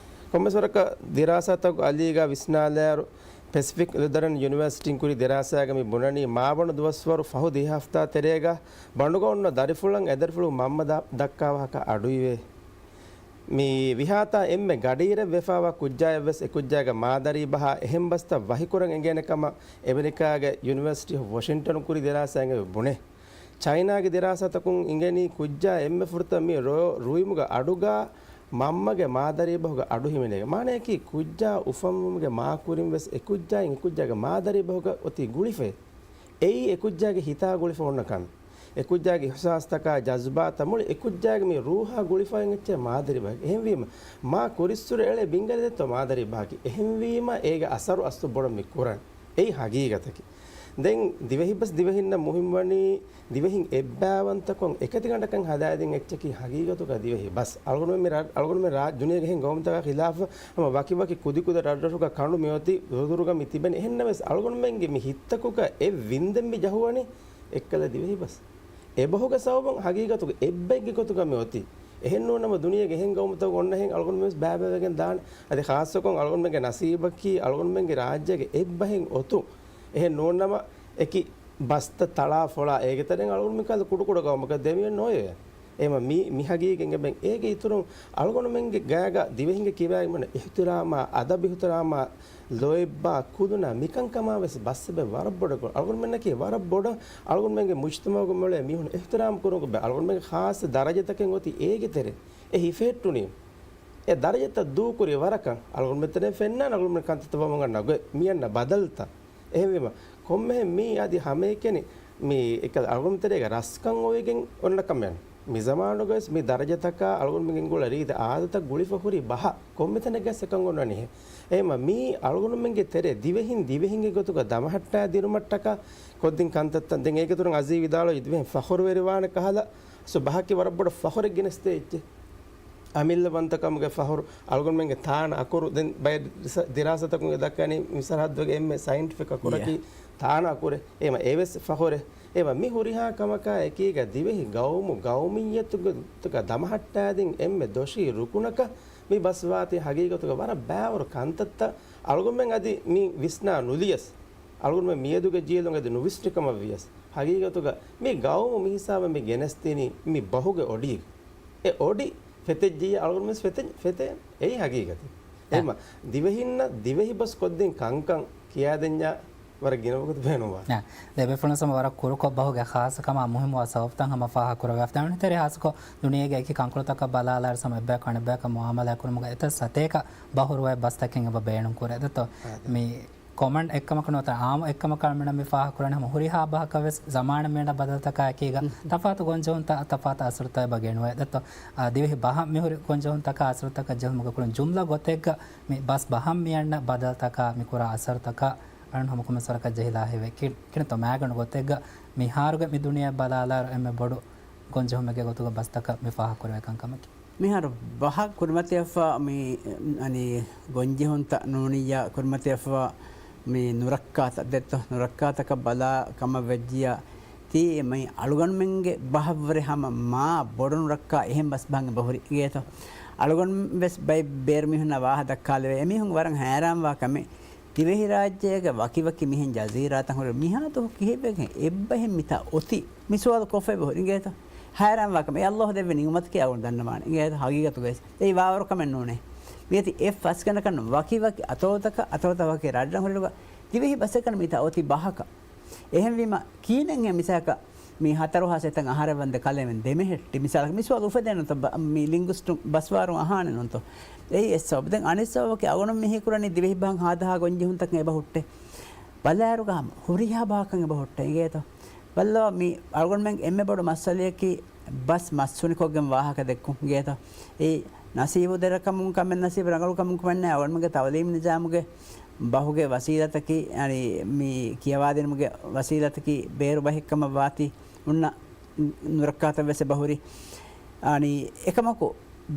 ކޮންމެސް ވަރަކަށް ދިރާސާތަކު އަލީގަ ވިސްނާލާއިރު، ޕެސިފިކް ލުތަރަން ޔުނިވަރސިޓީން ކުރި ދިރާސާގަ މި ބުނަނީ، މާބަނޑު ދުވަސްވަރު ފަހު ދިހަ ހަފްތާ ތެރޭގަ ބަނޑުގަ އޮންނަ ދަރިފުޅަށް އެދަރިފުޅު މަންމަ ދަ-، ދައްކާ ވާހަކަ އަޑުއިވޭ. މި ވިހާތާ އެންމެ ގަޑިއިރެއް ވެފާވާ ކުއްޖާއެއްވެސް އެކުއްޖާގެ މާދަރީ ބަހާ އެހެން ބަސްތައް ވަހިކުރަން އެނގޭނެ ކަމަށް އެމެރިކާގެ ޔުނިވަރސިޓީ އޮފް ވޮޝިންޓަނު ކުރި ދިރާސާއިން އެބަ ބުނޭ. ޗައިނާގެ ދިރާސާތަކުން އިނގެނީ ކުއްޖާ އެންމެ ފުރަތަމަ މި ރޯ-، ރުއިމުގެ އަޑުގަ މަންމަގެ މާދަރީ ބަހުގެ އަޑު ހިމެނޭ. މާނަޔަކީ ކުއްޖާ އުފަންވުމުގެ މާކުރިން ވެސް އެކުއްޖާއިން އެކުއްޖާގެ މާދަރީ ބަހުގަ އޮތީ ގުޅިފައި. އެއީ އެކުއްޖާގެ ހިތާ ގުޅިފަ އޮންނަ ކަމެއް. އެކުއްޖާގެ އިޙްސާސްތަކާ، ޖަޒްބާތައް މުޅި އެކުއްޖާގެ މި ރޫހާ ގުޅިފައި އޮތް އެއްޗެއް މާދަރީ ބަހަކީ. އެހެންވީމަ، މާ ކުރިއްސުރެ އެޅޭ ބިންގަލި ދެއްތޯ މާދަރީ ބަހަކީ. އެހެންވީމަ، އޭގެ އަސަރު އަސްލު ބޮޑަށް މި ކުރަން. އެއީ ހަގީގަތަކީ. ދެން ދިވެހި ބަސް ދިވެހިންނަށް މުހިންމުވަނީ ދިވެހިން އެއްބައިވަންތަކޮށް އެކަތިގަނޑަކަށް ހަދާދިން އެއްޗަކީ ހަގީގަތުގަ ދިވެހި ބަސް. އަޅުގަނޑުމެން މި ރާ-، އަޅުގަނޑުމެން ރާ-، ދުނިޔޭގެ އެހެން ގައުމުތަކާ ޚިލާފަށް ހަމަ ވަކިވަކި ކުދިކުދި ރަށްރަށުގަ ކަނޑު މިއޮތީ ދުރުދުރުގަ މި ތިބެނީ. އެހެންނަމަވެސް އަޅުގަނޑުމެންގެ މި ހިތްތަކުގަ އެއް ވިންދެން މި ޖަހުވަނީ އެއްކަލަ ދިވެހި ބަސް. އެބަހުގެ ސަބަބުން ހަގީގަތުގަ އެއްބައެއްގެ ގޮތުގަ މި އޮތީ. އެހެން ނޫންނަމަ ދުނިޔޭގެ އެހެން ގައުމުތަކު އޮންނަހެން އަޅުގަނޑުމެން ވެސް ބައިބައިވެގެން ދާނެ. އަދި ޚާއްޞަކޮށް އަޅުގަނޑުމެންގެ ނަސީބަކީ އަޅުގަނޑުމެންގެ ރާއްޖޭގެ އެއްބަހެއް އޮތުން. އެހެން ނޫންނަމަ އެކި ބަސްތައް ތަޅާ ފޮޅާ އޭގެ ތެރެއިން އަޅުގަނޑު މިކަހަލަ ކުޑަކުޑަ ގައުމަކަށް ދެމިއޮންނަ އޮވޭ. އެހެންވީމަ މި، މި ހަގީގަތް އެބަ އޭގެ އިތުރުން އަޅުގަނޑުމެންގެ ގަޔަކަށް ދިވެހިންގެ ކިބައިން އިޙްތިރާމާ، އަދަބު އިޙްތިރާމާ، ލޯތްބާ، ކުލުނާ މިކަންކަމާ ވެސް ބަސް އެބަ ވަރަށް ބޮޑަށް ކުރަން. އަޅުގަނޑުމެންނަކީ ވަރަށް ބޮޑަށް އަޅުގަނޑުމެންގެ މުޖްތަމަޢުގެ މޮޅޭ މީހުން އިޙްތިރާމް ކުރުމުގެ ބައި އަޅުގަނޑުމެންގެ ޚާއްޞަ ދަރަޖަތަކެއް އޮތީ އޭގެ ތެރޭ. އެ ހިފެހެއްޓުނީ. އެ ދަރަޖަތައް ދޫކުރި ވަރަކަށް އަޅުގަނޑުމެން ތެރޭ ފެންނާނެ އަޅުގަނޑުމެން ކަންތައްތައް ވަމުން ގަންނަ ގޮތް މި އަންނަ ބަދަލުތައް. އެހެންވީމަ، ކޮންމެހެން މީ އަދި ހަމައެކަނި މި އެކަލަ އަޅުގަނޑު ތެރޭގަ ރަސްކަން އޮވެގެން އޮންނަ ކަމެއް. މި ޒަމާނުގަވެސް މި ދަރަޖަތަކާ އަޅުގަނޑުމެންގެ އުޅޭ ރީތި އާދަތައް ގުޅިފަ ހުރި ބަހަށް ކޮންމެ ތަނެއްގަސް އެކަން އޮންނަނީހޭ. އެހެންވީމަ މީ އަޅުގަނޑުމެންގެ ތެރޭ ދިވެހިން ދިވެހިންގެ ގޮތުގަ ދަމަހައްޓާ ދިނުމަށްޓަކާ ކޮށްދިން ކަންތައްތައް. ދެން އޭގެ އިތުރުން އަޒީ ވިދާޅުވި ދިވެހިން ފަޚުރުވެރިވާނެ ކަހަލަ ސު ބަހަކީ ވަރަށް ބޮޑަށް ފަޚުރެއް ގެނެސްދޭ އެއްޗެއް. އަމިއްލަވަންތަކަމުގެ ފަޚުރު. އަޅުގަނޑުމެންގެ ތާނަ އަކުރު، ދެން ބައެއް ދިރާސާތަކުން ދައްކަނީ މި ސަރަހައްދުގެ އެންމެ ސައިންޓިފިކް އަކުރަކީ ތާނަ އަކުރޭ. އެހެންވީމަ އެވެސް ފަޚުރެއް. އެހެންވީމަ މި ހުރިހާ ކަމަކާ އެކީގަ ދިވެހި ގައުމު ގައުމިއްޔަތުގެ ދަމަހައްޓާދިން އެންމެ ދޮށީ ރުކުނަކަށް މި ބަސްވާތީ ހަގީގަތުގަ ވަރަށް ބައިވަރު ކަންތައްތައް އަޅުގަނޑުމެން އަދި މި ވިސްނާ ނުލިޔަސް، އަޅުގަނޑުމެން މިއަދުގެ ޖީލުން އަދި ނުވިސްނި ކަމަށް ވިޔަސް، ހަގީގަތުގަ މި ގައުމު މި ހިސާބަށް މި ގެނެސްދިނީ މި ބަހުގެ އޮޑީގަ. އެ އޮޑި ފެތެއްޖިއްޔާ އަޅުގަނޑުމެން ވެސް ފެތެ-، ފެތޭނެ. އެއީ ހަގީގަތެއް. އެހެންވީމަ ދިވެހިންނަށް ދިވެހި ބަސް ކޮށްދިން ކަންކަން ކިޔާދެންޏާ ވަރަށް ގިނަ ވަގުތު ބޭނުންވާނެ. ދެބޭފުޅުން ސަމަ ވަރަށް ކުރުކޮށް ބަހުގެ ޚާއްޞަ ކަމާ މުހިއްމުވާ ސަބަބުތައް ހަމަ ފާހަގަކުރައްވާފަ. ދެން ތެރޭ ޚާއްޞަކޮށް ދުނިޔޭގެ އެކި ކަންކޮޅުތަކަށް ބަލާލާއިރު ސަމަ އެއްބަޔަކު އަނެއްބަޔަކަށް މުއާމަލާތް ކުރުމުގަ އެތައް ސަތޭކަ ބަހުރުވައެއް ބަސްތަކެއް އެބަ ބޭނުން ކުރޭ. ދެއްތޯ؟ މި ކޮމަން އެއްކަމަކަށް ނުވަތަ އާއްމު އެއްކަމަކަށް މިނަ މި ފާހަގަކުރަނީ ހަމަ ހުރިހާ ބަހަކަށް ވެސް ޒަމާނަށް މިއަންނަ ބަދަލުތަކާ އެކީގަ ތަފާތު ގޮންޖެހުންތައް، ތަފާތު އަސަރުތައް އެބަ ގެނުވޭ. ދެއްތޯ، އާ، ދިވެހި ބަހަށް މިހުރި ގޮންޖެހުންތަކާ އަސަރުތަކަށް ޖެހުމުގެ ކުރިން ޖުމްލަ ގޮތެއްގަ މި ބަސް ބަހަށް މިއަންނަ ބަދަލުތަކާ މި ކުރާ އަސަރުތަކަށް އަޅުން ހަމަ ކޮމެންޓްސް ވަރަކަށް ޖެހިލާ ހެވޭ. ކި-، ކިނަތޯ މާގަނޑު ގޮތެއްގަ މިހާރުގެ މި ދުނިޔެ ބަލާލާއިރު އެންމެ ބޮޑު ގޮންޖެހުމެއްގެ ގޮތުގަ ބަސްތަކަށް މި ފާހަގަކުރެވޭ ކަންކަމަކީ. މިހާރު ބަހަށް ކުރިމަތިވެފަ މި، އަނި، ގޮންޖެހުންތައް ނޫނިއްޔާ ކުރިމަތިވެފަ މި ނުރައްކާތައް ދެއްތޯ، ނުރައްކާތަކަށް ބަލާ ކަމަށް ވެއްޖިއްޔާ، ތީ މި އަޅުގަނޑުމެންގެ ބަހަށްވުރެ ހަމަ މާ ބޮޑު ނުރައްކާ އެހެން ބަސް ބަހަށް އެބަ ހުރި އިނގޭތޯ. އަޅުގަނޑު ވެސް ބައެއް ބޭރު މީހުންނާ ވާހަ ދައްކާލެވޭ. އެމީހުން ވަރަށް ހައިރާންވާ ކަމެއް، ދިވެހިރާއްޖޭގެ ވަކިވަކި މިހެން ޖަޒީރާތައް ހުރި މިހާތަކު ކިހިއްވެގެން އެއްބަހެއް މިތާ އޮތީ؟ މި ސުވާލު ކޮށްފަ އެބަ ހުރި އިނގޭތޯ. ހައިރާންވާ ކަމެއް. އެ ﷲ ދެއްވި ނިޢުމަތަކީ އަޅުގަނޑު ދަންނަވާނެ އިނގޭތޯ. ހަގީގަތުގައި ވެސް އެއީ ވާވަރު ކަމެއް ނޫނޭ. މިއޮތީ އެއް ފަސްގަނޑަކަށް ވަކިވަކި އަތޮޅުތަކަށް، އަތޮޅުތައް ވަކި ރަށްރަށް ހުރި ލުގަ ދިވެހި ބަސްއެއް ކަން މިތާ އޮތީ ބަހަކަށް. އެހެންވީމަ، ކީނެއްހޭ މިސާލަކަށް މި ހަތަރު ހާސް އެތަން އަހަރެއް ވަންދެން ކަލޭމެން ދެމެހެއްޓި މިސާލަކަށް މި ސުވާލު އުފެދޭނެތަ؟ ބަ-، މި ލިންގުސްޓުން ބަސްވާރުން އަހާނެ ނޫންތޯ؟ އެއީ އެއް ސަބަބު. ދެން އަނެއް ސަބަބަކީ އަޅުގަނޑު މި ހީކުރަނީ ދިވެހި ބަހަށް ހާދަހާ ގޮންޖެހުންތަކެއް އެބަ ހުއްޓޭ. ބަލާއިރުގަ ހަމަ ހުރިހާ ބަހަކަށް އެބަ ހުއްޓޭ އިނގޭތޯ؟ ބައްލަވާ މި އަޅުގަނޑުމެން އެންމެ ބޮޑު މައްސަލަޔަކީ ބަސް މަސްހުނިކޮށްގެން ވާހަކަ ދެއްކުން އިނގޭތޯ؟ އެއީ ނަސީބު ދެރަކަމުން ކަމެއް، ނަސީބު ރަނގަޅު ކަމުން ކަމެއް ނާ. އަޅުގަނޑުމެންގެ ތައުލީމު ނިޒާމުގެ ބަހުގެ ވަސީލަތަކީ، އަނި، މި ކިޔަވާދިނުމުގެ ވަސީލަތަކީ ބޭރު ބަހެއްކަމަށް ވާތީ އޮންނަ ނުރައްކާތައް ވެސް އެބަހުރި. އަނި، އެކަމަކު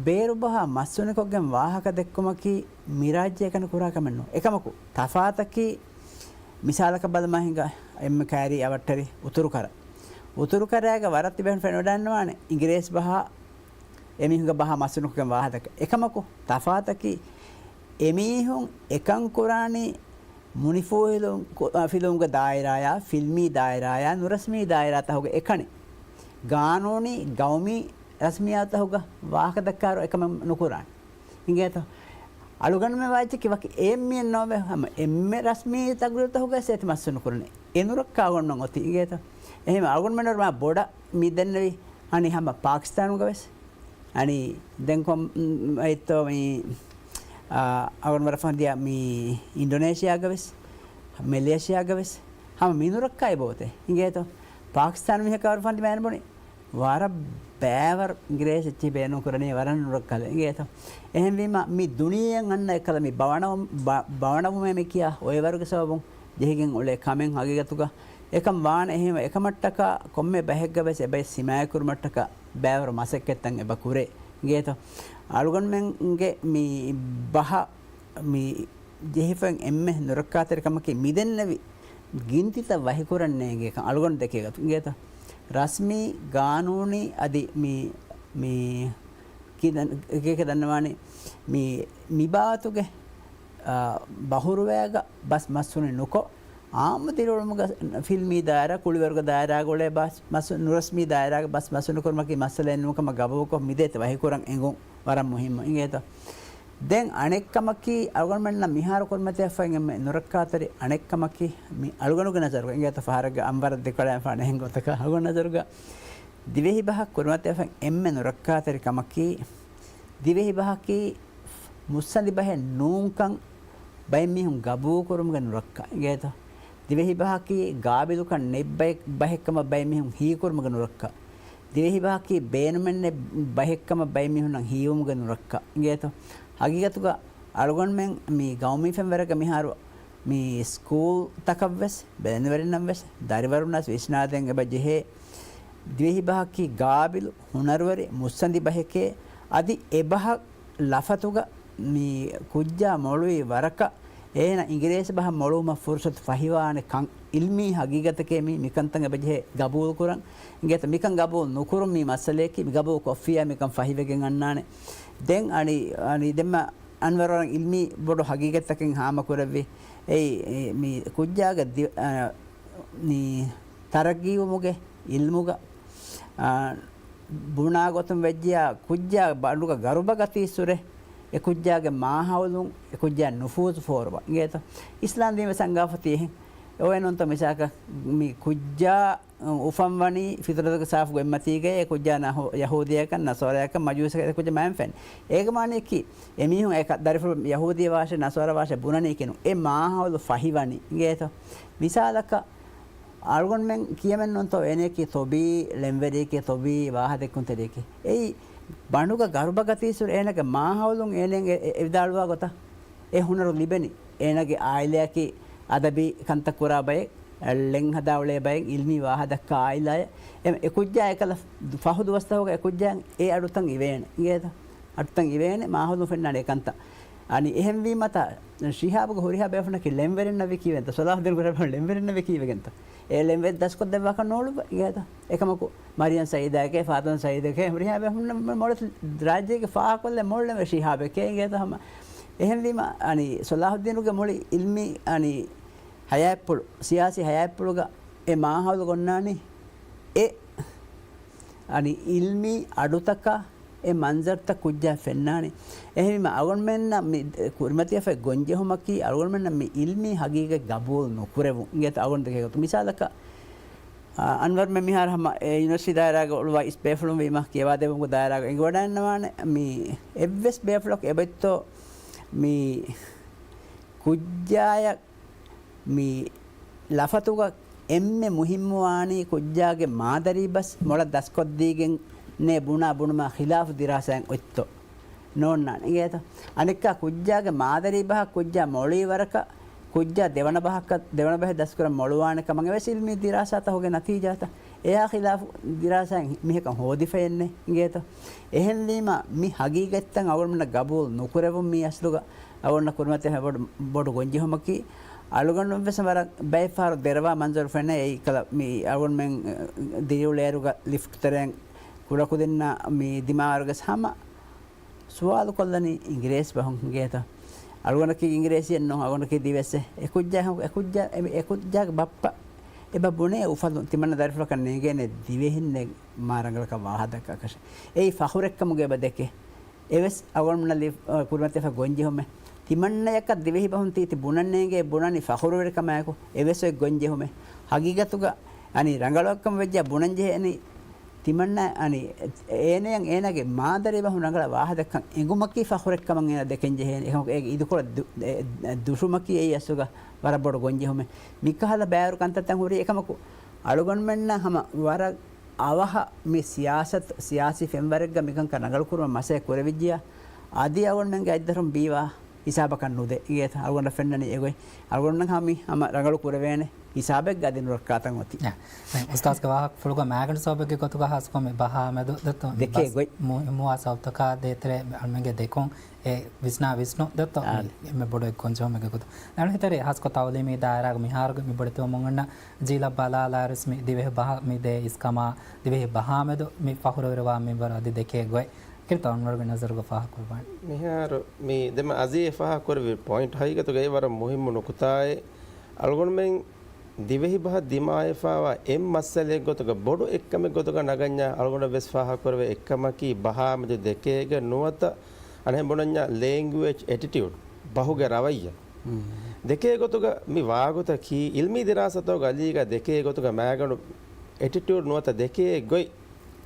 ބޭރު ބަހާ މަސްހުނިކޮށްގެން ވާހަކަ ދެއްކުމަކީ މި ރާއްޖެ އެކަނި ކުރާ ކަމެއް ނޫން. އެކަމަކު ތަފާތަކީ، މިސާލަކަށް ބަލަމާ ހިނގާ އެންމެ ކައިރީ އަވަށްޓެރި އުތުރުކަރަ. އުތުރުކަރައިގަ ވަރަށް ތިބޭފުޅުން ފެނިވަޑައިގަންނަވާނެ އިނގިރޭސި ބަހާ އެމީހުންގެ ބަހާ މަސްހުނިކޮށްގެން ވާހަކަ. އެކަމަކު ތަފާތަކީ، އެމީހުން އެކަން ކުރާނީ މުނިފޫހިލުން، ކު-، އަ، ފިލުމުގެ ދާއިރާޔާ، ފިލްމީ ދާއިރާޔާ، ނުރަސްމީ ދާއިރާތަކުގަ އެކަނި. ގާނޫނީ، ގައުމީ، ރަސްމިއްޔާތުތަކުގަ ވާހަކަ ދައްކާއިރު އެކަމެއް ނުކުރާނެ. އިނގޭތޯ؟ އަޅުގަނޑުމެން ވާތްޗަކީ ވަކި އެއްމީހެއް ނޯވެ، ހަމަ އެންމެ ރަސްމީ ތަގުރީރުތަކުގަ ސޭތި މަސްހުނި ކުރަނީ. އެ ނުރައްކާ އަޅުގަނޑުމެން އޮތީ އިނގޭތޯ؟ އެހެން އަޅުގަނޑުމެން ވަރަށް ބޮޑަށް މި ދެންނެވި، އަނި ހަމަ ޕާކިސްތާނުގަ ވެސް، އަނި ދެން ކޮން، އެއްތޯ މި، އާ، އަޅުގަނޑު ވަރަށް ފަހަން ދިޔަ މި އިންޑޮނޭޝިއާގަ ވެސް، މެލޭޝިއާގަ ވެސް، ހަމަ މި ނުރައްކާ އެބައޮތޭ އިނގޭތޯ؟ ޕާކިސްތާނު މީހަކާ ވަރަށް ފަހަން ދިމާ އެނބުނި. ވަރަށް ބައިވަރު އިނގިރޭސި އެއްޗެހި ބޭނުން ކުރަނީ ވަރަށް ނުރައްކާލެއް އިނގޭތޯ؟ އެހެންވީމަ މި ދުނިޔެއަށް އަންނަ އެއްކަލަ މި ބަވަނަވު-، ބަ-، ބަވަނަވުމޭ މި ކިޔާ އޮއެވަރުގެ ސަބަބުން ޖެހިގެން އުޅޭ ކަމެއް ހަގީގަތުގަ އެކަން ވާނެ. އެހެންވެ އެކަމަށްޓަކާ ކޮންމެ ބަހެއްގަ ވެސް އެބައި ސިމާޔަކުރުމަށްޓަކާ ބައިވަރު މަސައްކަތްތައް އެބަ ކުރޭ އިނގޭތޯ؟ އަޅުގަނޑުމެންގެ މި ބަހަށް މި ޖެހިފައި އެންމެ ނުރައްކާތެރި ކަމަކީ މިދެންނެވި ގިންތިތައް ވަހިކުރަން ނޭނގޭކަން އަޅުގަނޑު ދެކޭ ގޮތުން އިނގޭތަ؟ ރަސްމީ، ގާނޫނީ އަދި މި، މި ކި-، ދަން-، ކީކޭ ދަންނަވާނީ މި، މި ބާވަތުގެ، އާ، ބަހުރުވައިގަ ބަސް މަސްހުނި ނުކޮށް، އާއްމު ދިރިއުޅުމުގަ ފިލްމީ ދާއިރާ، ކުޅިވަރުގެ ދާއިރާގަ އުޅޭ ބަސް މަސް، ނުރަސްމީ ދާއިރާގަ ބަސް މަސްހުނި ކުރުމަކީ މައްސަލައެއް ނޫން ކަމަށް ގަބޫލުކޮށް މިދޭތަ ވަހިކުރަން އެނގުން ވަރަށް މުހިއްމު އިނގޭތަ؟ ދެން އަނެއްކަމަކީ، އަޅުގަނޑުމެންނަށް މިހާރު ކުރިމަތިވެފައި އެންމެ ނުރައްކާތެރި އަނެއްކަމަކީ، މި އަޅުގަނޑުގެ ނަޒަރުގަ އިނގޭތަ، ފަހަރެއްގަ އަންވަރަށް ދެކޮޅައިފާނެ އެހެން ގޮތަކަށް އަޅުގަނޑު ނަޒަރުގަ ދިވެހިބަހަށް ކުރިމަތިވެފައި އެންމެ ނުރައްކާތެރި ކަމަކީ، ދިވެހިބަހަކީ މުއްސަނދި ބަހެއް ނޫންކަން ބައެއް މީހުން ގަބޫލުކުރުމުގެ ނުރައްކާ އިނގޭތަ؟ ދިވެހިބަހަކީ ގާބިލުކަން ނެތް ބައެއް، ބަހެއްކަމަށް ބައެއް މީހުން ހީކުރުމުގެ ނުރައްކާ. ދިވެހިބަހަކީ ބޭނުމެއް ނެތް ބަހެއްކަމަށް ބައެއް މީހުންނަށް ހީވުމުގެ ނުރައްކާ އިނގޭތޯ؟ ހަގީގަތުގަ އަޅުގަނޑުމެން މި ގައުމީ ފެންވަރަކަށް މިހާރު މި ސްކޫލްތަކަށްވެސް، ބެލެނިވެރިންނަށްވެސް، ދަރިވަރުންނަށް ވިސްނާދޭން އެބަ ޖެހޭ، ދިވެހިބަހަކީ ގާބިލު، ހުނަރުވެރި، މުއްސަނދި ބަހެކޭ، އަދި އެބަހަށް ލަފަތުގަ މި ކުއްޖާ މޮޅުވި ވަރަކަށް އޭނަ އިނގިރޭސި ބަހަށް މޮޅުވުމަށް ފުރުސަތު ފަހިވާނެ ކަން އިލްމީ ހަގީގަތެކޭ މީ، މިކަންތައް އެބަޖެހޭ ގަބޫލުކުރަން. އިނގޭތަ؟ މިކަން ގަބޫލު ނުކުރުން މީ މައްސަލަޔަކީ، މި ގަބޫލު ކޮށްފިއްޔާ މިކަން ފަހިވެގެން އަންނާނެ. ދެން އަނި، އަނި ދެންމަ އަންވަރު ވަރަށް އިލްމީ ބޮޑު ހަގީގަތްތަކެއް ހާމަކުރެއްވި. އެއީ، އެ، މި ކުއްޖާގެ ދި-، އަ، މި ތަރައްގީވުމުގެ އިލްމުގަ، އާ، ބުނާ ގޮތުން ވެއްޖިޔާ ކުއްޖާ ބަނޑުގަ ގަރުބަ ގަތީއްސުރެ، އެ ކުއްޖާގެ މާހައުލުން އެ ކުއްޖާ ނުފޫޒު ފޯރުވާ އިނގޭތަ؟ އިސްލާމް ދީން ވެސް އަންގާފަތީ އެހެން. އޮވެން ނޫންތޯ މިސާލަކަށް މި ކުއްޖާ އުފަންވަނީ ފިޠުރަތުގެ ސާފު ގޮތްމަތީގައި، އެ ކުއްޖާ ނަހު-، ޔަހޫދިއްޔަކަށް، ނަޞާރާއަކަށް، މަޖޫސަކަށް، އެ ކުއްޖާ މައިން ފެން. އޭގެ މާނައަކީ، އެމީހުން އެ ކަ-، ދަރިފުޅު ޔަހޫދީ ވާށޭ، ނަޞާރާ ވާށޭ ބުނަނީކީ ނޫން. އެ މާހައުލު ފަހިވަނީ. އިނގޭތޯ؟ މިސާލަކަށް، އަޅުގަނޑުމެން ކިޔަމެއް ނޫންތޯ އޭނައަކީ ޠަބީ، ޅެންވެރިއެކޭ، ޠަބީ ވާހަ ދެއްކުންތެރިއެކޭ. އެއީ ބަނޑުގަ ގަރުބަ ގަތީއްސުރެ އޭނަގެ މާހައުލުން އޭނައަށް އެ، އެ، އެ ވިދާޅުވާ ގޮތަށް އެ ހުނަރު ލިބެނީ. އޭނަގެ އާއިލާއަކީ އަދަބީ ކަންތައް ކުރާ ބައެއް، ޅެން ހަދާ އުޅޭ ބައެއް، އިލްމީ ވާހަ ދައްކާ އާއިލާއެއް. އެ، އެ ކުއްޖާ އެކަލަ ފަހު ދުވަސްތަކުގަ އެ ކުއްޖާއަށް އެ އަޑުތައް އިވޭނެ. އިނގޭތަ؟ އަޑުތައް އިވޭނެ، މާހައުލުން ފެންނާނެ އެ ކަންތައް. އަނި އެހެންވީމަތާ، ޝިހާބުގެ ހުރިހާ ބޭފުޅަކީ ޅެންވެރިންނަށް ވިކީވެންތަ؟ ޞަލާޙުއްދީން ގުރަބަން ޅެންވެރިންނަށް ވިކީވެގެންތަ؟ އެ ޅެންވެރި ދަސްކޮށްދެއްވާކަށް ނޯޅުއްވަ އިނގޭތަ؟ އެކަމަކު، މަރިޔަން ސައީދާގެ، ފާތުމަ ސައީދުގެ، ހުރިހާ ބޭފުޅުންނަށް މޮޅު ރާއްޖޭގެ ފާހަގަކޮށްލެ މޮޅު ޅެންވެރި ޝިހާބެކޭ އިނގޭތަ ހަމަ. އެހެންވީމަ، އަނި ޞަލާޙުއްދީނުގެ މުޅި އިލްމީ، އަނި ހަޔާތްޕުޅު، ސިޔާސީ ހަޔާތްޕުޅުގަ އެ މާހައުލު ގޮންނާނީ އެ، އަނި އިލްމީ އަޑުތަކާ އެ މަންޒަރުތައް ކުއްޖާ ފެންނާނެ. އެހެންވީމަ އަޅުގަނޑުމެންނަށް މި ކުރިމަތިވެފައި ގޮންޖެހުމަކީ އަޅުގަނޑުމެންނަށް މި އިލްމީ ހަގީގަތް ގަބޫލު ނުކުރެވުން. އިނގޭތަ އަޅުގަނޑު ދެކޭ ގޮތުން. މިސާލަކަށް، އަ، އަންވަރުމެން މިހާރު ހަމަ އެ ޔުނިވަރސިޓީ ދާއިރާގަ އުޅުވާ އިސް ބޭފުޅުން ވީމަ ކިޔަވާދެއްވުމުގެ ދާއިރާގަ އެނގިވަޑައިގަންނަވާނެ މި އެއްވެސް ބޭފުޅަކު އެބައޮތްތޯ މި ކުއްޖާޔަށް މި ލަފަތުގަ އެންމެ މުހިއްމުވާނީ ކުއްޖާގެ މާދަރީ ބަސް މޮޅަށް ދަސްކޮށްދީގެން ނޭ ބުނާ ބުނުމާ ޚިލާފު ދިރާސާއެއް އޮތްތޯ؟ ނޯންނާނެ އިނގޭތަ؟ އަނެއްކާ ކުއްޖާގެ މާދަރީ ބަހަށް ކުއްޖާ މޮޅީ ވަރަކަށް ކުއްޖާ ދެވަނަ ބަހަކަށް، ދެވަނަ ބަހެއް ދަސްކުރަން މޮޅުވާނެ ކަމަށް އެވެސް އިލްމީ ދިރާސާތަކުގެ ނަތީޖާތައް. އެއާ ޚިލާފު ދިރާސާއެއް މީހަކަށް ހޯދިފައެއްނެ އިނގޭތަ؟ އެހެންވީމަ މި ހަގީގަތްތައް އަޅުގަނޑުމެންނަށް ގަބޫލު ނުކުރެވުން މީ އަސްލުގަ އަޅުގަނޑަށް ކުރިމަތިވެފަ ބޮޑު، ބޮޑު ގޮންޖެހުމަކީ، އަޅުގަނޑު ވެސް ވަރަށް ބައެއް ފަހަރު ދެރަވާ މަންޒަރު ފެނޭ. އެއީ ކަލަ މި އަޅުގަނޑުމެން ދިރިއުޅޭއިރުގަ ލިފްޓް ތެރެއިން ކުޑަކުދިންނާ މި ދިމާވަރުގަސް ހަމަ ސުވާލު ކޮށްލަނީ އިނގިރޭސި ބަހުން އިނގޭތަ؟ އަޅުގަނޑަކީ އިނގިރޭސިއެއް ނޫން، އަޅުގަނޑަކީ ދިވެއްސެއް. އެކުއްޖާ، އެކުއްޖާ، އެ، އެކުއްޖާގެ ބައްޕަ އެބަ ބުނޭ އުފަލުން ތިމަންނަ ދަރިފުޅަކަށް ނޭނގޭނެ ދިވެހިންނެއް މާ ރަނގަޅަކަށް ވާހަ ދައްކާކަށެއް. އެއީ ފަޚުރެއްކަމުގަ އެބަ ދެކޭ. އެވެސް އަޅުގަނޑުމެންނަށް ލި-، އަ، ކުރިމަތިވެފަ ގޮންޖެހުމެއް. ތިމަންނަޔަކަށް ދިވެހި ބަހުން ތީތި ބުނަން ނޭނގޭ ބުނަނީ ފަޚުރުވެރިކަމާއެކު، އެވެސް އޮތް ގޮންޖެހުމެއް. ހަގީގަތުގަ އަނި ރަނގަޅު ކަމެއް ވެއްޖާ ބުނަން ޖެހޭނީ ތިމަންނަ އަނި އޭނަޔަށް އޭނަގެ މާދަރީ ބަހުން ރަނގަޅަށް ވާހަ ދައްކަން އެނގުމަކީ ފަޚުރެއްކަމަށް އޭނަ ދެކެން ޖެހޭނެ. އެކަމަކު އޭގެ އިދިކޮޅަށް ދު-، އެ، އެ، ދުށުމަކީ އެއީ އަސްލުގަ ވަރަށް ބޮޑު ގޮންޖެހުމެއް. މިކަހަލަ ބައިވަރު ކަންތައްތައް ހުރީ. އެކަމަކު އަޅުގަނޑުމެންނަށް ހަމަ ވަރަށް އަވަހަށް މި ސިޔާސަތު، ސިޔާސީ ފެންވަރެއްގަ މިކަންކަން ރަނގަޅު ކުރުމަށް މަސައްކަތް ކުރެވިއްޖިޔާ، އަދި އަޅުގަނޑުމެންގެ އަތްދަށުން ބީވާ ހިސާބަކަށް ނުދޭ. އިނގޭތަ؟ އަޅުގަނޑަށް ފެންނަނީ އެގޮތް. އަޅުގަނޑުމެން ހަމަ މި ހަމަ ރަނގަޅު ކުރެވޭނެ ހިސާބެއްގަ އަދި ނުރައްކާތަން އޮތީ. އެ، އެ، އުސްތާޒްގެ ވާހަކަފުޅުގަ މައިގަނޑު ސަބަބެއްގެ ގޮތުގަ ހާސްކޮށް މި ބަހާ މެދު ދެތޯ މި ދެކޭ ބަސް ގޮތް. މު-، މުހިއްމުވާ ސަބަބުތަކާ ދޭތެރޭ އަޅުމެންގެ ދެކުން އެ ވިސްނާ ވިސްނުން ދެތޯ މި އާ. އެންމެ ބޮޑު އެއް ގޮންޖެހުމެއްގެ ގޮތު. އަޅު ހިތަރި ހާސްކޮށް ތައުލީމީ ދާއިރާގަ މިހާރުގެ މި ބޮޑެތިވަމުން އޮންނަ ޖީލަށް ބަލާލާއިރުސް މި ދިވެހި ބަހަށް މި ދޭ އިސްކަމާ، ދިވެހި ބަހާ މެދު މި ފަޚުރުވެރިވާ މިންވަރު އަދި ދެކޭ ގޮތް. ކިރިތި އަންވަރުގެ ނަޒަރުގަ ފާހަގަކުރުވާނެ. މިހާރު މި ދެމަ އަޒީ އެ ފާހަގަކުރެއްވި ޕޮއިންޓް ހަގީގަތުގައި ވަރަށް މުހިއްމު ނުކުތާއެއް. އަޅުގަނޑުމެން ދިވެހި ބަހަށް ދިމާވެފާވާ އެއް މައްސަލައެއް ގޮތުގަ ބޮޑު އެއްކަމެއް ގޮތުގަ ނަގަންޏާ އަޅުގަނޑަށް ވެސް ފާހަގަކުރެވޭ އެއްކަމަކީ ބަހާ މެދު ދެކޭގަ ނުވަތަ އަނެއް ބުނަންޏާ ލޭންގުއޭޖް އެޓިޓިއުޑް، ބަހުގެ ރަވައްޔަ. މް. ދެކޭ ގޮތުގަ މި ވާގޮތަކީ އިލްމީ ދިރާސާތަކުގެ އަލީގަ ދެކޭ ގޮތުގަ މައިގަނޑު އެޓިޓިއުޑް ނުވަތަ ދެކޭ ގޮތް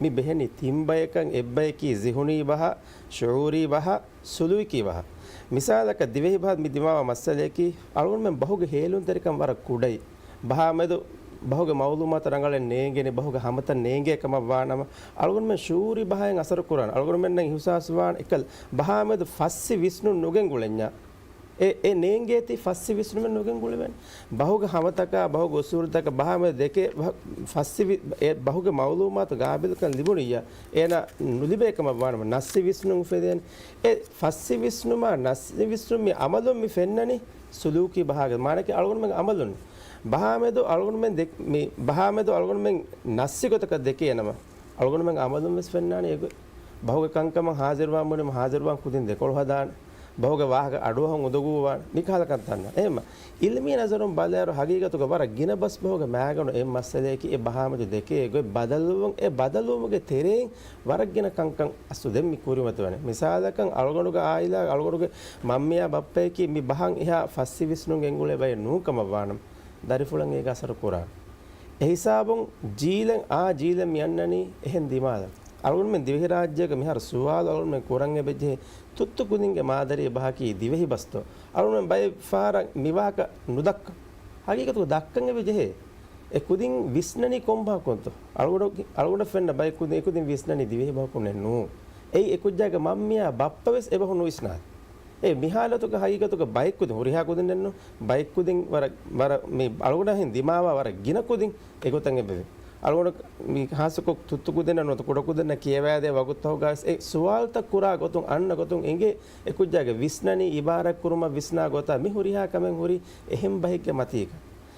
މި ބެހެނީ ތިން ބަޔަކަށް އެއްބަޔަކީ ޒިހުނީ ބަހަށް، ޝުޢޫރީ ބަހަށް، ސުލޫކީ ބަހަށް. މިސާލަކަށް ދިވެހި ބަހަށް މި ދިމާވާ މައްސަލަޔަކީ އަޅުގަނޑުމެން ބަހުގެ ހޭލުންތެރިކަން ވަރަށް ކުޑައި. ބަހާ މެދު ބަހުގެ މައުލޫމާތު ރަނގަޅަށް ނޭނގެނީ، ބަހުގެ ހަމަތައް ނޭނގޭ ކަމަށް ވާނަމަ، އަޅުގަނޑުމެން ޝުޢޫރީ ބަހައިން އަސަރު ކުރާނެ. އަޅުގަނޑުމެންނަށް އިހުސާސް ވާނެ އެކަލް ބަހާ މެދު ފައްސި ވިސްނުން ނުގެންގުޅެންޏާ. އެ، އެ ނޭނގޭތީ ފައްސި ވިސްނުމެއް ނުގެންގުޅެވޭނެ. ބަހުގެ ހަމަތަކާ، ބަހުގެ އުސޫލުތަކަށް ބަހާ މެދު ދެކޭ ފައްސި ވި-، އެ ބަހުގެ މައުލޫމާތު ގާބިލްކަން ލިބުނިއްޔާ، އޭނާ ނުލިބޭ ކަމަށް ވާނަމަ، ނައްސި ވިސްނުން އުފެދޭނެ. އެ ފައްސި ވިސްނުމާ ނައްސި ވިސްނުން މި އަމަލުން މި ފެންނަނީ ސުލޫކީ ބަހާގެ މާނައަކީ އަޅުގަނޑުމެންގެ އަމަލުން. ބަހާ މެދު އަޅުގަނޑުމެން ދެ-، މި ބަހާ މެދު އަޅުގަނޑުމެން ނައްސި ގޮތަކަށް ދެކޭ ނަމަ، އަޅުގަނޑުމެންގެ އަމަލުން ވެސް ފެންނާނެ އެގޮތް. ބަހުގެ ކަންކަމަށް ހާޒިރުވާން ބުނީމަ ހާޒިރުވާން ކުދިން ދެކޮޅު ހަދާނެ. ބަހުގެ ވާހަކަ އަޑުއަހަން އުނދަގޫވާނެ. މިކަހަލަ ކަންތައް އެހެންމަ. އިލްމީ ނަޒަރުން ބަލާއިރު ހަގީގަތުގަ ވަރަށް ގިނަ ބަސް ބަހުގެ މައިގަނޑު އެއް މައްސަލަޔަކީ އެ ބަހާ މެދު ދެކޭ ގޮތް ބަދަލުވުން، އެ ބަދަލުވުމުގެ ތެރެއިން ވަރަށް ގިނަ ކަންކަން އަސްލު ދެން މި ކުރިމަތިވަނީ. މިސާލަކަށް އަޅުގަނޑުގެ އާއިލާ، އަޅުގަނޑުގެ މަންމިޔާ ބައްޕަޔަކީ މި ބަހަށް އެހާ ފައްސި ވިސްނުން ގެންގުޅޭ ބައެއް ނޫން ކަމަށް ވާނަމަ، ދަރިފުޅަށް އޭގަ އަސަރު ކުރާނެ. އެހިސާބުން ޖީލެއް އާ ޖީލެއް މި އަންނަނީ އެހެން ދިމާލަށް. އަޅުގަނޑުމެން ދިވެހިރާއްޖޭގަ މިހާރު ސުވާލު އަޅުގަނޑުމެން ކުރަން އެބަޖެހޭ، ތުއްތު ކުދިންގެ މާދަރީ ބަހަކީ ދިވެހި ބަސްތޯ؟ އަޅުގަނޑުމެން ބައެއް ފަހަރަށް މިވާހަކަ ނުދައްކަން. ހަގީގަތުގަ ދައްކަން އެބަޖެހޭ. އެ ކުދިން ވިސްނަނީ ކޮން ބަހަކުންތޯ؟ އަޅުގަނޑު، އަޅުގަނޑަށް ފެންނަ ބައެއް ކުދިން، އެ ކުދިން ވިސްނަނީ ދިވެހި ބަހަކުންނެއް ނޫން. އެއީ އެކުއްޖާގެ މަންމިޔާ ބައްޕަ ވެސް އެބަހު ނުވިސްނާނެ. އެ މި ހާލަތުގަ ހަގީގަތުގަ ބައެއް ކުދިން، ހުރިހާ ކުދިންނެއްނު، ބައެއް ކުދިން ވަރަށް، ވަރަށް މި އަޅުގަނޑަށް ހިން ދިމާވާ ވަރަށް ގިނަ ކުދިން އެގޮތަށް އެބަވޭ. އަޅުގަނޑު މި ހާއްސަކޮށް ތުއްތު ކުދިންނަށް ނުވަތަ ކުޑަ ކުދިންނަށް ކިޔަވައިދޭ ވަގުތުތަކުގަވެސް އެ ސުވާލުތައް ކުރާ ގޮތުން އަންނަ ގޮތުން އެނގޭ އެކުއްޖާގެ ވިސްނަނީ އިބާރާތް ކުރުމަށް ވިސްނާ ގޮތާ މި ހުރިހާ ކަމެއް ހުރީ އެހެން ބަހެއްގެ މަތީގަ.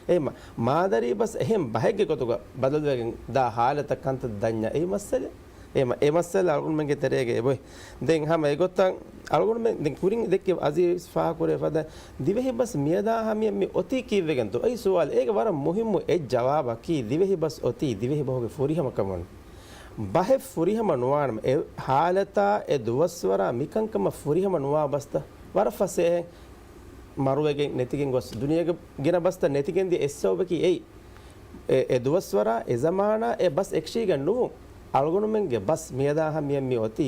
އެހެން މާ-، މާދަރީ ބަސް އެހެން ބަހެއްގެ ގޮތުގަ ބަދަލުވެގެން ދާ ހާލަތައް ކަންތައް ދަންޏާ އެ މައްސަލަ. އެ މަ-، އެ މައްސަލަ އަޅުގަނޑުމެންގެ ތެރޭގަ އެބޮތް. ދެން ހަމަ އެގޮތަށް އަޅުގަނޑުމެން ދެން ކުރިން ދެއްކި އަޒީޒް ފާހަގަކުރެވޭ ފަދަ ދިވެހި ބަސް މިއަދާ ހަމަޔަށް މި އޮތީ ކީއްވެގެންތޯ؟ އެއީ ސުވާލު. އޭގެ ވަރަށް މުހިއްމު އެއް ޖަވާބަކީ ދިވެހި ބަސް އޮތީ ދިވެހި ބަހުގެ ފުރިހަމަކަމުން. ބަހެއް ފުރިހަމަ ނުވާނަމަ، އެ ހާލަތާ އެ ދުވަސްވަރާ މިކަންކަމަށް ފުރިހަމަ ނުވާ ބަސްތައް ވަރަށް ފަސޭހައިން މަރުވެގެން ނެތިގެން ގޮސް ދުނިޔޭގެ ގިނަ ބަސްތައް ނެތިގެން ދިޔަ އެއް ސަބަބަކީ އެއީ. އެ، އެ ދުވަސްވަރާ އެ ޒަމާނާ އެ ބަސް އެކަށީގެން ނުވުން. އަޅުގަނޑުމެންގެ ބަސް މިއަދާ ހަމަޔަށް މި އޮތީ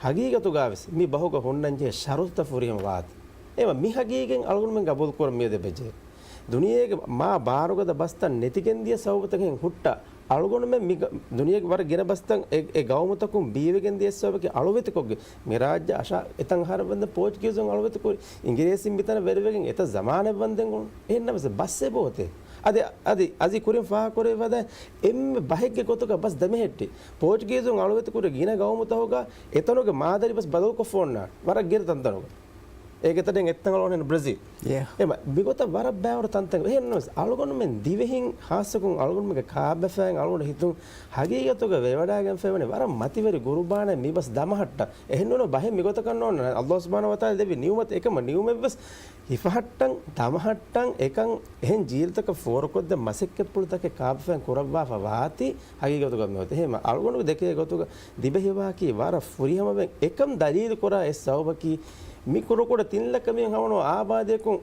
ހަގީގަތުގަވެސް މި ބަހުގަ ހުންނަންޖެހޭ ޝަރުތުތައް ފުރިހަމަ ވާތީ. އެމަ މި ހަގީގަތް އަޅުގަނޑުމެން ގަބޫލުކުރަން މިއަދު އެބަޖެހޭ. ދުނިޔޭގެ މާ ބާރުގަދަ ބަސްތައް ނެތިގެން ދިޔަ ސަބަބުތަކެއް ހުއްޓާ، އަޅުގަނޑުމެން މި ގަ-، ދުނިޔޭގެ ވަރަށް ގިނަ ބަސްތައް އެ، އެ ގައުމުތަކުން ބީވެގެން ދިޔަ ސަބަބަކީ އަޅުވެތިކޮށްގެން. މި ރާއްޖެ އަށާ އެތަން އަހަރެއް ވަންދެން ޕޯޗުގީޒުން އަޅުވެތިކުރި. އިނގިރޭސިން މިތަނަށް ވެރިވެގެން އެތައް ޒަމާނެއް ވަންދެން ގުޅުނު. އެހެންނަމަވެސް ބަސް އެބައޮތޭ. އަދި، އަދި، އަދި ކުރިން ފާހަގަކުރެވިފަދަ އެންމެ ބަހެއްގެ ގޮތުގަ ބަސް ދެމެހެއްޓި. ޕޯޗުގީޒުން އަޅުވެތިކުރި ގިނަ ގައުމުތަކުގަ އެތަނުގެ މާދަރީ ބަސް ބަދަލުކޮށްފަ އޮންނާނެ. ވަރަށް ގިނަ ތަންތަނުގަ. އޭގެ ތަނެއް އެއްތަން އަޅުގަނޑު ބްރެޒިލް. އެމަ މިގޮތަށް ވަރަށް ބައިވަރު ތަންތަން. އެހެންނަމަވެސް އަޅުގަނޑުމެން ދިވެހިން ހާއްސަކޮށް އަޅުގަނޑުމެންގެ ކާބަފައިން އަޅުގަނޑު ހިތުން ހަގީގަތުގަ ވެވަޑައިގެންފައިވަނީ ވަރަށް މަތިވެރި ގުރުބާނެއް މި ބަސް ދަމަހައްޓަ. އެހެންނޫނު ބަހެއް މިގޮތަކަށް ނޯންނާނެ. އައްލާހު ސުބްޙާނަހޫ ވަތަޢާލާ ދެއްވި ނިޢުމަތު އެކަމަށް ނިޢުމަތްވެސް ހިފަހައްޓަން، ދަމަހައްޓަން އެކަން އެހެން ޖީލުތަކަށް ފޯރުކޮށްދޭ މަސައްކަތްޕުޅުތަކެއް ކާބަފައިން ކުރައްވާފަ ވާތީ ހަގީގަތުގަ މިއޮތީ. އެހެން އަޅުގަނޑު ދެކޭ ގޮތުގަ ދިވެހިބަހަކީ ވަރަށް ފުރިހަމަވެ އެކަން ދަލީލުކުރާ އެއް ސަބަބަކީ މި ކުޑަކުޑަ ތިން ލައްކަ މީހުން ހަމަނު އާބާދީއަކުން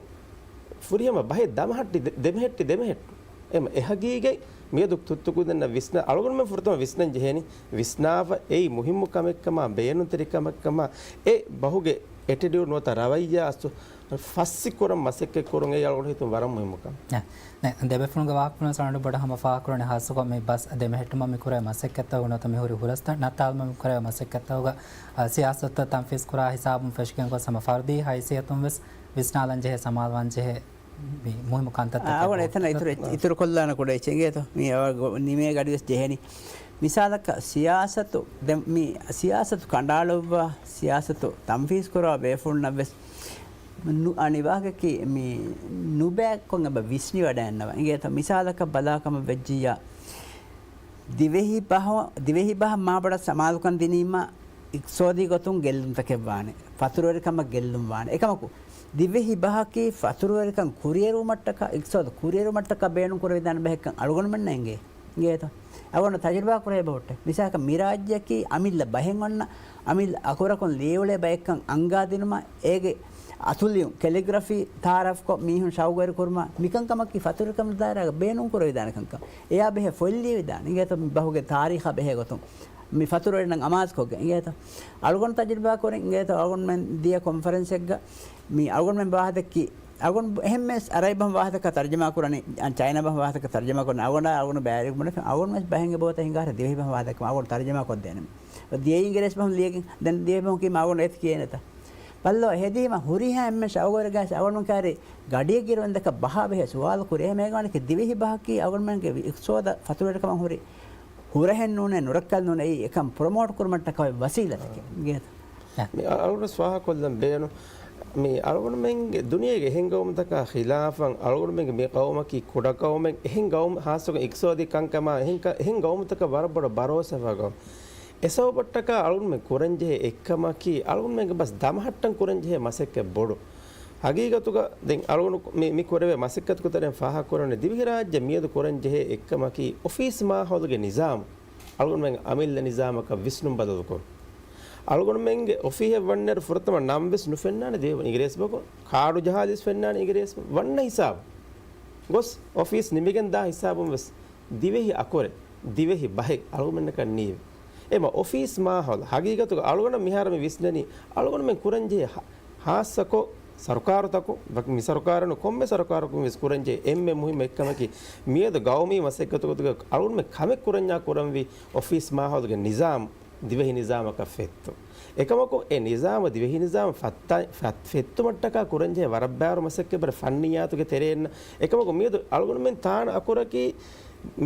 ފުރިހަމަ ބަހެއް ދަމަހައްޓި ދެ-، ދެމެހެއްޓި ދެމެހެއްޓު. އެމަ އެ ހަގީގަތް މިއަދު ތުއްތު ކުދިންނަށް ވިސްނާ، އަޅުގަނޑުމެން ފުރަތަމަ ވިސްނަން ޖެހޭނީ، ވިސްނާފަ އެއީ މުހިއްމު ކަމެއްކަމާ، ބޭނުންތެރި ކަމެއްކަމާ، އެ ބަހުގެ އެޓިޓިއުޑް ނުވަތަ ރަވައްޔާ އަސް ފައްސިކުރަން މަސައްކަތް ކުރުން އެއީ އަޅުގަނޑު ހިތުން ވަރަށް މުހިއްމު ކަމެއް. ނަ، ދެބޭފުޅުންގެ ވާހަކަފުޅުން ސަނަޑު ބޮޑަށް ހަމަ ފާހަގަކުރަނީ ހާއްސަކޮށް މި ބަސް ދެމެހެއްޓުމަށް މި ކުރޭ މަސައްކަތްތައް ނުވަތަ މި ހުރަސްތައް ނައްތާލުމަށް މި ކުރޭ މަސައްކަތްތަކުގަ، އަ، ސިޔާސަތުތައް ތަންފީޒް ކުރާ ހިސާބުން ފެށިގެން ގޮސް ހަމަ ފަރުދީ ހައިސިއްޔަތުން ވެސް ވިސްނާލަން ޖެހޭ، ސަމާލުވާން ޖެހޭ މި މުހިއްމު ކަންތައްތަކެއް. އަ، އަޅުގަނޑު އެތަނަށް އިތުރު، އިތުރުކޮށްލާނެ ކުޑަ އެއްޗެއް އިނގޭތޯ. މި އަވަ ގޮ-، ނިމޭ ގަޑިވެސް ޖެހެނީ. މިސާލަކަށް ސިޔާސަތު، ދެ-، މި ސިޔާސަތު ކަނޑައަޅުއްވާ، ސިޔާސަތު ތަންފީޒް ކުރާ ބޭފުޅުންނަށް ވެސް ނު-، އަނިވާގަކީ މި ނުބައިކޮށް އެބަ ވިސްނިވަޑައިންނަވާ. އިނގޭތޯ މިސާލަކަށް ބަލާ ކަމަށް ވެއްޖިއްޔާ، ދިވެހި ބަހަ-، ދިވެހި ބަހަށް މާބޮޑަށް ސަމާލުކަން ދިނީމަ، އިޤްތިޞާދީ ގޮތުން ގެއްލުންތަކެއް ވާނެ. ފަތުރުވެރިކަމަށް ގެއްލުން ވާނެ. އެކަމަކު، ދިވެހި ބަހަކީ ފަތުރުވެރިކަން ކުރިއެރުވުމަށްޓަކާ، އިޤްތިޞާދު ކުރިއެރުވުމަށްޓަކާ ބޭނުން ކުރެވިދާނެ ބަހެއްކަން އަޅުގަނޑުމެންނަށް އެނގޭ. އިނގޭތޯ؟ އަޅުގަނޑު ތަޖުރިބާ ކުރެވޭ ބަހުއްޓެ. މިސާލަކަށް މި ރާއްޖެއަކީ އަމިއްލަ ބަހެއް އޮންނަ، އަމިއްލަ އަކުރަކުން ލިޔެއުޅޭ ބައެއްކަން އަންގާ ދިނުމަށް އޭގެ އަތުލިޔުން، ކެލިގްރަފީ ތައާރަފްކޮށް މީހުން ޝައުގުވެރި ކުރުމަށް މިކަންކަމަކީ ފަތުރުވެރިކަމުގެ ދާއިރާގަ ބޭނުން ކުރެވިދާނެ ކަންކަން. އެޔާ ބެހޭ ފޮތް ލިޔެވިދާނެ. އިނގޭތޯ މި ބަހުގެ ތާރީޚާ ބެހޭ ގޮތުން. މި ފަތުރުވެރިންނަށް އަމާޒުކޮށްގެން އިނގޭތޯ. އަޅުގަނޑު ތަޖުރިބާ ކުރިން އިނގޭތޯ އަޅުގަނޑުމެން ދިޔަ ކޮންފަރެންސެއްގަ މި އަޅުގަނޑުމެން ވާހަކަ ދެއްކި، އަޅުގަނޑު އެހެންމެސް އަރަބި ބަހުން ވާހަކަ ތަރުޖަމާ ކުރަނީ، ޗައިނާ ބަހުން ވާހަކަ ތަރުޖަމާ ކުރަނީ، އަޅުގަނޑާ އަޅުގަނޑު ބައިވެރި ބުނެފި، އަޅުގަނޑު ވެސް ބަހެއް އެބައޮތޭ ހިނގާ ދިވެހި ބަހުން ވާހަކަ ދެއްކުމަށް އަޅުގަނޑު ތަރުޖަމާ ކޮށްދޭނެ. ދިޔައީ އިނގިރޭސި ބަހުން ލިޔެގެން، ދެން ދިވެހި ބަހުން ކީމަ އަޅުގަނޑު އޭތި ކިޔޭނެތަ؟ ބައްލޯ އެހެދީމަ ހުރިހާ އެންމެ ޝައުގުވެރިގާސް އަޅުގަނޑު ކާރި ގަޑިއެއް ގިރުވަން ދަކަ ބަހާ ބެހޭ ސުވާލު ކުރި. އެހެމޭގަވަނިކެ ދިވެހި ބަހަކީ އަޅުގަނޑުމެންގެ އިޤްތިޞާދަށް ފަތުރުވެރިކަމަށް ހުރި ހުރަހެއް ނޫނޭ، ނުރައްކަލް ނޫނޭ، އެއީ އެކަން ޕްރޮމޯޓް ކުރުމަށްޓަކާ އޮތް ވަސީލަތެކޭ. އިނގޭތަ؟ މި އަޅުގަނޑު ވެސް ފާހަގަކޮށްލަން ބޭނުން. މި އަޅުގަނޑުމެންގެ ދުނިޔޭގެ އެހެން ގައުމުތަކާ ޚިލާފަށް އަޅުގަނޑުމެންގެ މި ގައުމަކީ ކުޑަ ގައުމެއް، އެހެން ގައުމު ހާއްސަކޮށް އިޤްތިޞާދީ ކަންކަމާ އެހެން ކަ-، އެހެން ގައުމުތަކަށް ވަރަށް ބޮޑަށް ބަރޯސާވާ ގައުމު. އެ ސަބަބަށްޓަކާ އަޅުގަނޑުމެން ކުރަންޖެހޭ އެއްކަމަކީ އަޅުގަނޑުމެންގެ ބަސް ދަމަހައްޓަން ކުރަންޖެހޭ މަސައްކަތް ބޮޑު. ހަގީގަތުގަ ދެން އަޅުގަނޑު މި، މި ކުރެވޭ މަސައްކަތުގެ ތެރެއިން ފާހަގަކުރަނީ ދިވެހިރާއްޖެ މިއަދު ކުރަންޖެހޭ އެއްކަމަކީ އޮފީސް މާހައުލުގެ ނިޒާމު. އަޅުގަނޑުމެން އަމިއްލަ ނިޒާމަކަށް ވިސްނުން ބަދަލުކުރުން. އަޅުގަނޑުމެންގެ އޮފީހެއް ވަންނައިރު ފުރަތަމަ ނަން ވެސް ނުފެންނާނެ ދިވެހި އިނގިރޭސި ބަހަކުން. ކާޑު ޖަހާލި ވެސް ފެންނާނެ އިނގިރޭސި ވަންނަ ހިސާބު. ގޮސް އޮފީސް ނިމިގެން ދާ ހިސާބުން ވެސް ދިވެހި އަކުރެއް، ދިވެހި ބަހެއް އަޅުގަނޑަކަށް ނީވެ. އެމަ އޮފީސް މާހައުލް ހަގީގަތުގަ އަޅުގަނޑަށް މިހާރު މި ވިސްނެނީ އަޅުގަނޑުމެން ކުރަންޖެހޭ ހާ-، ހާއްސަކޮށް ސަރުކާރުތަކުން، ވަކި މި ސަރުކާރުން ކޮންމެ ސަރުކާރަކުން ވެސް ކުރަންޖެހޭ އެންމެ މުހިއްމު އެއްކަމަކީ، މިއަދު ގައުމީ މަސައްކަތުގަ އަޅުގަނޑުމެން ކަމެއް ކުރަންޏާ ކުރަންވީ އޮފީސް މާހައުލުގެ ނިޒާމް ދިވެހި ނިޒާމަކަށް ފެއްތު. އެކަމަކު އެ ނިޒާމު ދިވެހި ނިޒާމް ފައްތަ-، ފައް-، ފެއްތުމަށްޓަކާ ކުރަންޖެހޭ ވަރަށް ބާރު މަސައްކަތް ބަރެއް ފަންނިއްޔާތުގެ ތެރޭން. އެކަމަކު މިއަދު އަޅުގަނޑުމެން ތާނަ އަކުރަކީ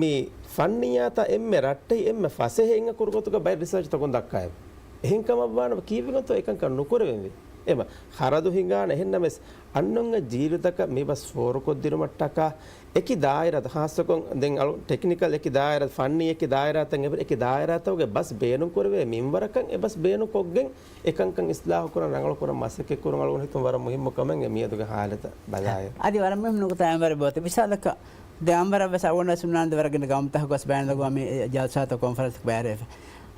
މި ފަންނިއްޔާތާ އެންމެ ރައްޓެހި އެންމެ ފަސޭހައިން އަކުރު ގޮތުގަ ބައެއް ރިސާޗުތަކުން ދައްކާއެވެ. އެހެން ކަމަށްވާނަމަ ކީއްވެގެންތޯ އެކަންކަން ނުކުރެވެންވީ؟ އެމަ ޚަރަދު ހިނގާނެ. އެހެންނަމަވެސް އަންނަ ޖީލުތަކަށް މި ބަސް ފޯރުކޮށްދިނުމަށްޓަކާ އެކި ދާއިރާ، ޚާއްޞަކޮށް ދެން އަޅު ޓެކްނިކަލް އެކި ދާއިރާ، ފަންނީ އެކި ދާއިރާތައް އެބަ-، އެކި ދާއިރާތަކުގެ ބަސް ބޭނުން ކުރެވޭ މިންވަރަކަށް އެ ބަސް ބޭނުން ކޮށްގެން އެ ކަންކަން އިސްލާހު ކުރަން ރަނގަޅު ކުރަން މަސައްކަތް ކުރުން އަޅުގަނޑު ހިތުން ވަރަށް މުހިއްމު ކަމެއް މިއަދުގެ ހާލަތަށް ބަލާއިރު. އަދި ވަރަށް މުހިއްމު ނުކުތާ އެންވަރެއް ބޯތެ. މިސާލަކަށް ދެ އަންވަރަށް ވެސް އަޅުގަނޑު ވެސް ހުންނާނެ ވަރަށް ގިނަ ގައުމުތަކަކު ވެސް ބައިނަލްއަގްވާމީ ޖަލްސާތައް ކޮންފަރެންސް ބައިވެފަ.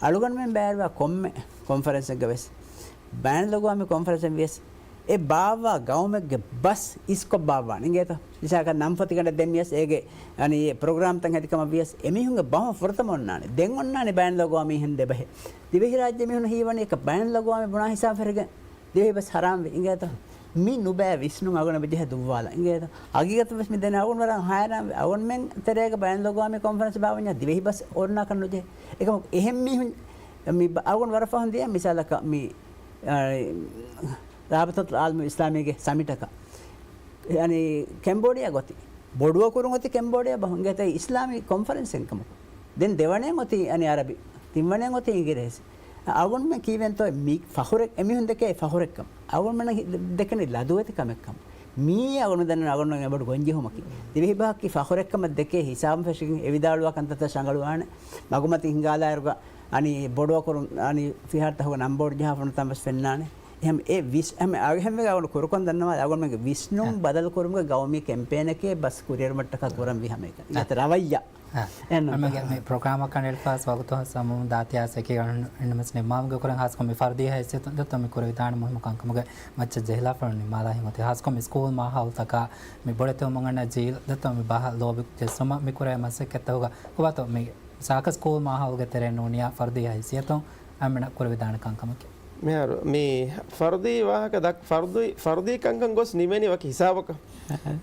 އަޅުގަނޑުމެން ބައިވެރިވާ ކޮންމެ ކޮންފަރެންސެއްގަ ވެސް ބައިނަލްއަގްވާމީ ކޮންފަރެންސެއް ވިޔަސް އެ ބާއްވާ ގައުމެއްގެ ބަސް އިސްކޮށް ބާއްވާނެ އިނގޭތަ؟ މިސާލަކަށް ނަންފޮތިގަނޑެއް ދެން ވިޔަސް އޭގެ އަނި ޕްރޮގްރާމްތައް ހެދި ކަމަށް ވިޔަސް އެމީހުންގެ ބަހުން ފުރަތަމަ އޮންނާނެ. ދެން އޮންނާނެ ބައިނަލްއަގްވާމީހެން ދެބަހެއް. ދިވެހިރާއްޖެ މީހުން ހީވަނީ އެކަ ބައިނަލްއަގްވާމީ ބުނާ ހިސާބަށް ފެށިގެން ދިވެހި ބަސް ހަރާމްވި އިނގޭތަ؟ މި ނުބައި ވިސްނުން އަޅުގަނޑަށް އެބަޖެހޭ ދުއްވާލަން އިނގޭތަ؟ ހަގީގަތުން ވެސް މި ދެން އަޅުގަނޑު ވަރަށް ހައިރާންވި. އަޅުގަނޑުމެން ތެރޭގަ ބައިނަލްއަގްވާމީ ކޮންފަރެންސް ބާއްވަންޏާ ދިވެހި ބަސް އޮންނާކަށް ނުޖެހޭ. އެކަމަކު އެހެން މީހުން މި ބަ-، އަޅުގަނޑު ވަރަށް ފަހުން ދިޔަ މިސާލަކަށް މި، އާ، ރާބިތަތުލް އާލަމު އިސްލާމީގެ ސަމިޓަކަށް އަނި ކެމްބޯޑިއާ ގޮތި. ބޮޑުއަކުރުން އޮތީ ކެމްބޯޑިއާ ބަހުން އިނގޭތަ އިސްލާމީ ކޮންފަރެންސެއް ކަމަކު. ދެން ދެވަނައިން އޮތީ އަނި އަރަބި. ތިންވަނައިން އޮތީ އިނގިރޭސި. އަޅުގަނޑުމެން ކީއްވެންތޯ މި ފަޚުރެއް، އެމީހުން ދެކޭ ފަޚުރެއްކަމަށް. އަޅުގަނޑުމެންނަށް ހި-، ދެކެނީ ލަދުވެތި ކަމެއްކަމަށް. މީ އަޅުގަނޑު ދަންނަ އަޅުގަނޑު އެބަޑު ގޮންޖެހުމަކީ. ދިވެހި ބަހަކީ ފަޚުރެއްކަމަށް ދެކޭ ހިސާބުން ފެށިގެން އެ ވިދާޅުވާ ކަންތައްތައް ރަނގަޅުވާނެ. މަގުމަތި ހިނގާލާއިރުގަ އަނި ބޮޑުއަކުރުން އަނި ފިހާރަތަކުގެ ނަންބޯޑު ޖަހާފަ ނުތަން ވެސް ފެންނާނެ. އެހެން އެ ވިސް-، އެހެން އަޅުގަނޑު ކުރުކޮށް ދަންނަވާ އަޅުގަނޑުމެންގެ ވިސްނުން އެ. ބަދަލު ކުރުމުގެ ގައުމީ ކެމްޕޭނެކޭ ބަސް ކުރިއެރުމަށްޓަކާ ކުރަންވީ ހަމައެކަނި. އެ. އެތަ ރަވައްޔާ. އެ. އެން އަޅުގަނޑުމެންގެ މި ޕްރޮގްރާމަށް ކަނޑައެޅިފަވާ ވަގުތު ހާސް އަމުން ދާތި ހާސް އެކީ އަޅުގަނޑު ނިމާލުމުގެ ކުރަން ހާސްކޮށް މި ފަރުދީ ހައިސިއްޔަތުން ދެއްތޯ މި ކުރެވިދާނެ މުހިއްމު ކަންކަމުގެ މައްޗަށް ޖެހިލާފަ ނިމާލާ ހިނގޮތި ހާސްކޮށް މި ސްކޫލް މާހައުލްތަކާ މި ބޮޑެތިވުމުން އަންނަ ޖީލް ދެއްތޯ މި ބަހަށް ލޯބި ޖެއްސުމަށް މި ކުރޭ މަސައްކަތްތަކުގަ ކޮބާތޯ މި ސާކަސް ސްކޫލް މާހައުލްގެ ތެރެއިން ނޫނިޔާ ފަރުދީ ހައިސިއްޔަތުން އަންމެނަށް ކުރެވިދާނެ ކަންކަމަކީ. މިހާރު މި ފަރުދީ ވާހަކަ ދައް-، ފަރުދީ، ފަރުދީ ކަންކަން ގޮސް ނިމެނީ ވަކި ހިސާބަކަށް.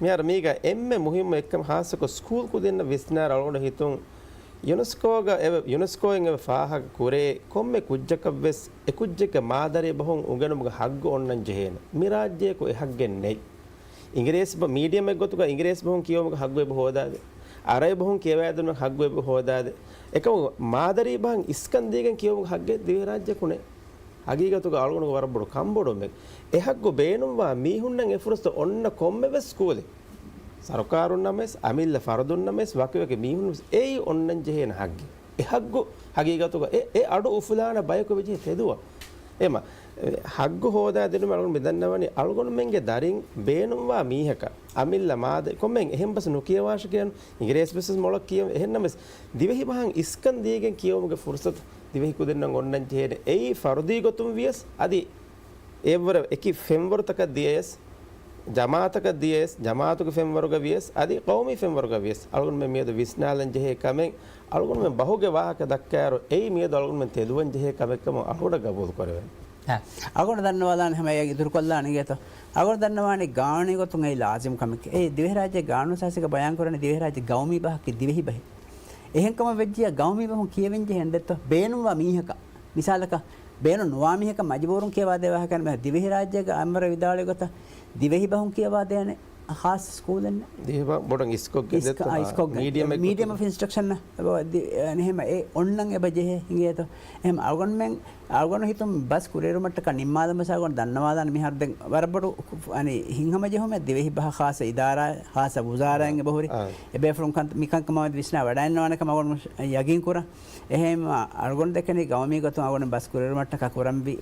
މިހާރު މީގަ އެންމެ މުހިއްމު އެއްކަމަށް ހާއްސަކޮށް ސްކޫލް ކުދިންނަށް ވިސްނާރަ އަޅުގަނޑު ހިތުން ޔުނެސްކޯގަ އެވެ-، ޔުނެސްކޯއިން އެވެ ފާހަގަ ކުރޭ ކޮންމެ ކުއްޖަކަށް ވެސް އެ ކުއްޖެއްގެ މާދަރީ ބަހުން އުނގެނުމުގެ ހައްގު އޮންނަން ޖެހޭނެ. މި ރާއްޖެއަކު އެ ހައްގެއް ނެތް. އިނގިރޭސި ބަ-، މީޑިއަމެއް ގޮތުގަ އިނގިރޭސި ބަހުން ކިޔެވުމުގެ ހައްގު އެބަ ހޯދާދޭ. އަރަބި ބަހުން ކިޔަވައިދިނުމުގެ ހައްގު އެބަ ހޯދާދޭ. އެކަމަކު މާދަރީ ބަހަށް އިސްކަން ދީގެން ކިޔެވުމުގެ ހައްގެއް ދިވެހިރާއްޖެއަކު ނެތް. ހަގީގަތުގަ އަޅުގަނޑުގެ ވަރަށް ބޮޑު ކަންބޮޑުވުމެއް. އެ ހައްގު ބޭނުންވާ މީހުންނަށް އެ ފުރުސަތު އޮންނަ ކޮންމެވެސް ސްކޫލެއް، ސަރުކާރުންނަށްވެސް، އަމިއްލަ ފަރުދުންނަށްވެސް، ވަކިވަކި މީހުންނަށްވެސް އެއީ އޮންނަން ޖެހޭނެ ހައްގެއް. އެ ހައްގު ހަގީގަތުގަ އެ، އެ އަޑު އުފުލާނެ ބަޔަކު ވެޖެހޭ ތެދުވާ. އެމަ، އެ، ހައްގު ހޯދާ ދިނުމަށް އަޅުގަނޑު މި ދަންނަވަނީ އަޅުގަނޑުމެންގެ ދަރިން ބޭނުންވާ މީހަކަށް އަމިއްލަ މާދަ ކޮންމެހެން އެހެން ބަސް ނުކިޔަވާށި ކިޔަން، އިނގިރޭސި ބަސް ވެސް މޮޅަށް ކިޔަން، އެހެންނަމަވެސް ދިވެހި ބަހަށް އިސްކަން ދީގެން ކިޔެވުމުގެ ފުރުސަތު ދިވެހި ކުދިންނަށް އޮންނަން ޖެހޭނެ. އެއީ ފަރުދީ ގޮތުން ވިޔަސް އަދި އެއްވަރަށް އެކި ފެންވަރުތަކަށް ދިޔަޔަސް، ޖަމާއަތަކަށް ދިޔަޔަސް، ޖަމާއަތުގެ ފެންވަރުގަ ވިޔަސް އަދި ޤައުމީ ފެންވަރުގަ ވިޔަސް އަޅުގަނޑުމެން މިއަދު ވިސްނާލަން ޖެހޭ ކަމެއް، އަޅުގަނޑުމެން ބަހުގެ ވާހަކަ ދައްކާއިރު އެއީ މިއަދު އަޅުގަނޑުމެން ތެދުވަން ޖެހޭ ކަމެއްކަމަށް އަޅުގަނޑަށް ގަބޫލު ކުރެވޭނެ. އަޅުގަނޑު ދަންނަވާލާނެ ހަމަ އެ އިތުރުކޮށްލާނެ އިނގޭތޯ. އަޅުގަނޑު ދަންނަވާނީ ގާނޫނީ ގޮތުން އެއީ ލާޒިމް ކަމެކޭ. އެއީ ދިވެހިރާއްޖޭގެ ގާނޫނު ސާސިގަ ބަޔާން ކުރަނީ ދިވެހިރާއްޖެ ގައުމީ ބަހަކީ ދިވެހި ބަހެއް. އެހެންކަމަށް ވެއްޖިއްޔާ ގައުމީ ބަހުން ކިޔެވެން ޖެހޭނެ ދެއްތޯ. ބޭނުންވާ މީހަކަށް މިސާލަކަށް، ބޭނުން ނުވާ މީހަކަށް މަޖުބޫރުން ކިޔަވާދޭ ވާހަކަ ނުވޭ. ދިވެހިރާއްޖޭގެ އަންވަރަށް ވިދާޅުވި ގޮތަށް ދިވެހި ބަހުން ކިޔަވާދޭނެ ޚާއްޞަ ސްކޫލެއް ނެތް. ދިވެހި ބަހުން ބޮޑަށް އިސްކޮށްގެން އިސް-، ދެއްތޯ. އާ، އިސްކޮށްގެން. މީޑިއަމް އެއް މީޑިއަމް ގޮތުން. އޮފް އިންސްޓްރަކްޝަން އެބަ-، ދި-، އެ، އެހެން އެ އޮންނަން އެބަ ޖެހޭ ހިނގޭތޯ. އެހެން އަޅުގަނޑުމެން، އަޅުގަނޑު ހިތުން ބަސް ކުރިއެރުމަށްޓަކާ ނިންމާލަމަސް އަޅުގަނޑު ދަންނަވާލާނެ މިހާރު ދެން ވަރަށް ބޮޑު ކު-، އަނި ހިތްހަމަޖެހުމެއް ދިވެހި ބަހަށް ޚާއްޞަ އިދާރާ، ޚާއްޞަ ވުޒާރާއިން އެބަހުރި. އާ. އެބޭފުޅުން ކަން-، މިކަންކަމާމެދު ވިސްނާ ވަޑައިންނަވާނެ ކަމަށް އަޅުގަނޑު ޔަގީން ކުރަން. އެހެންވީމަ އަޅުގަނޑު ދެކެނީ ގައުމީ ގޮތުން އަޅުގަނޑު ބަސް ކުރިއެރުމަށްޓަކާ ކުރަންވީ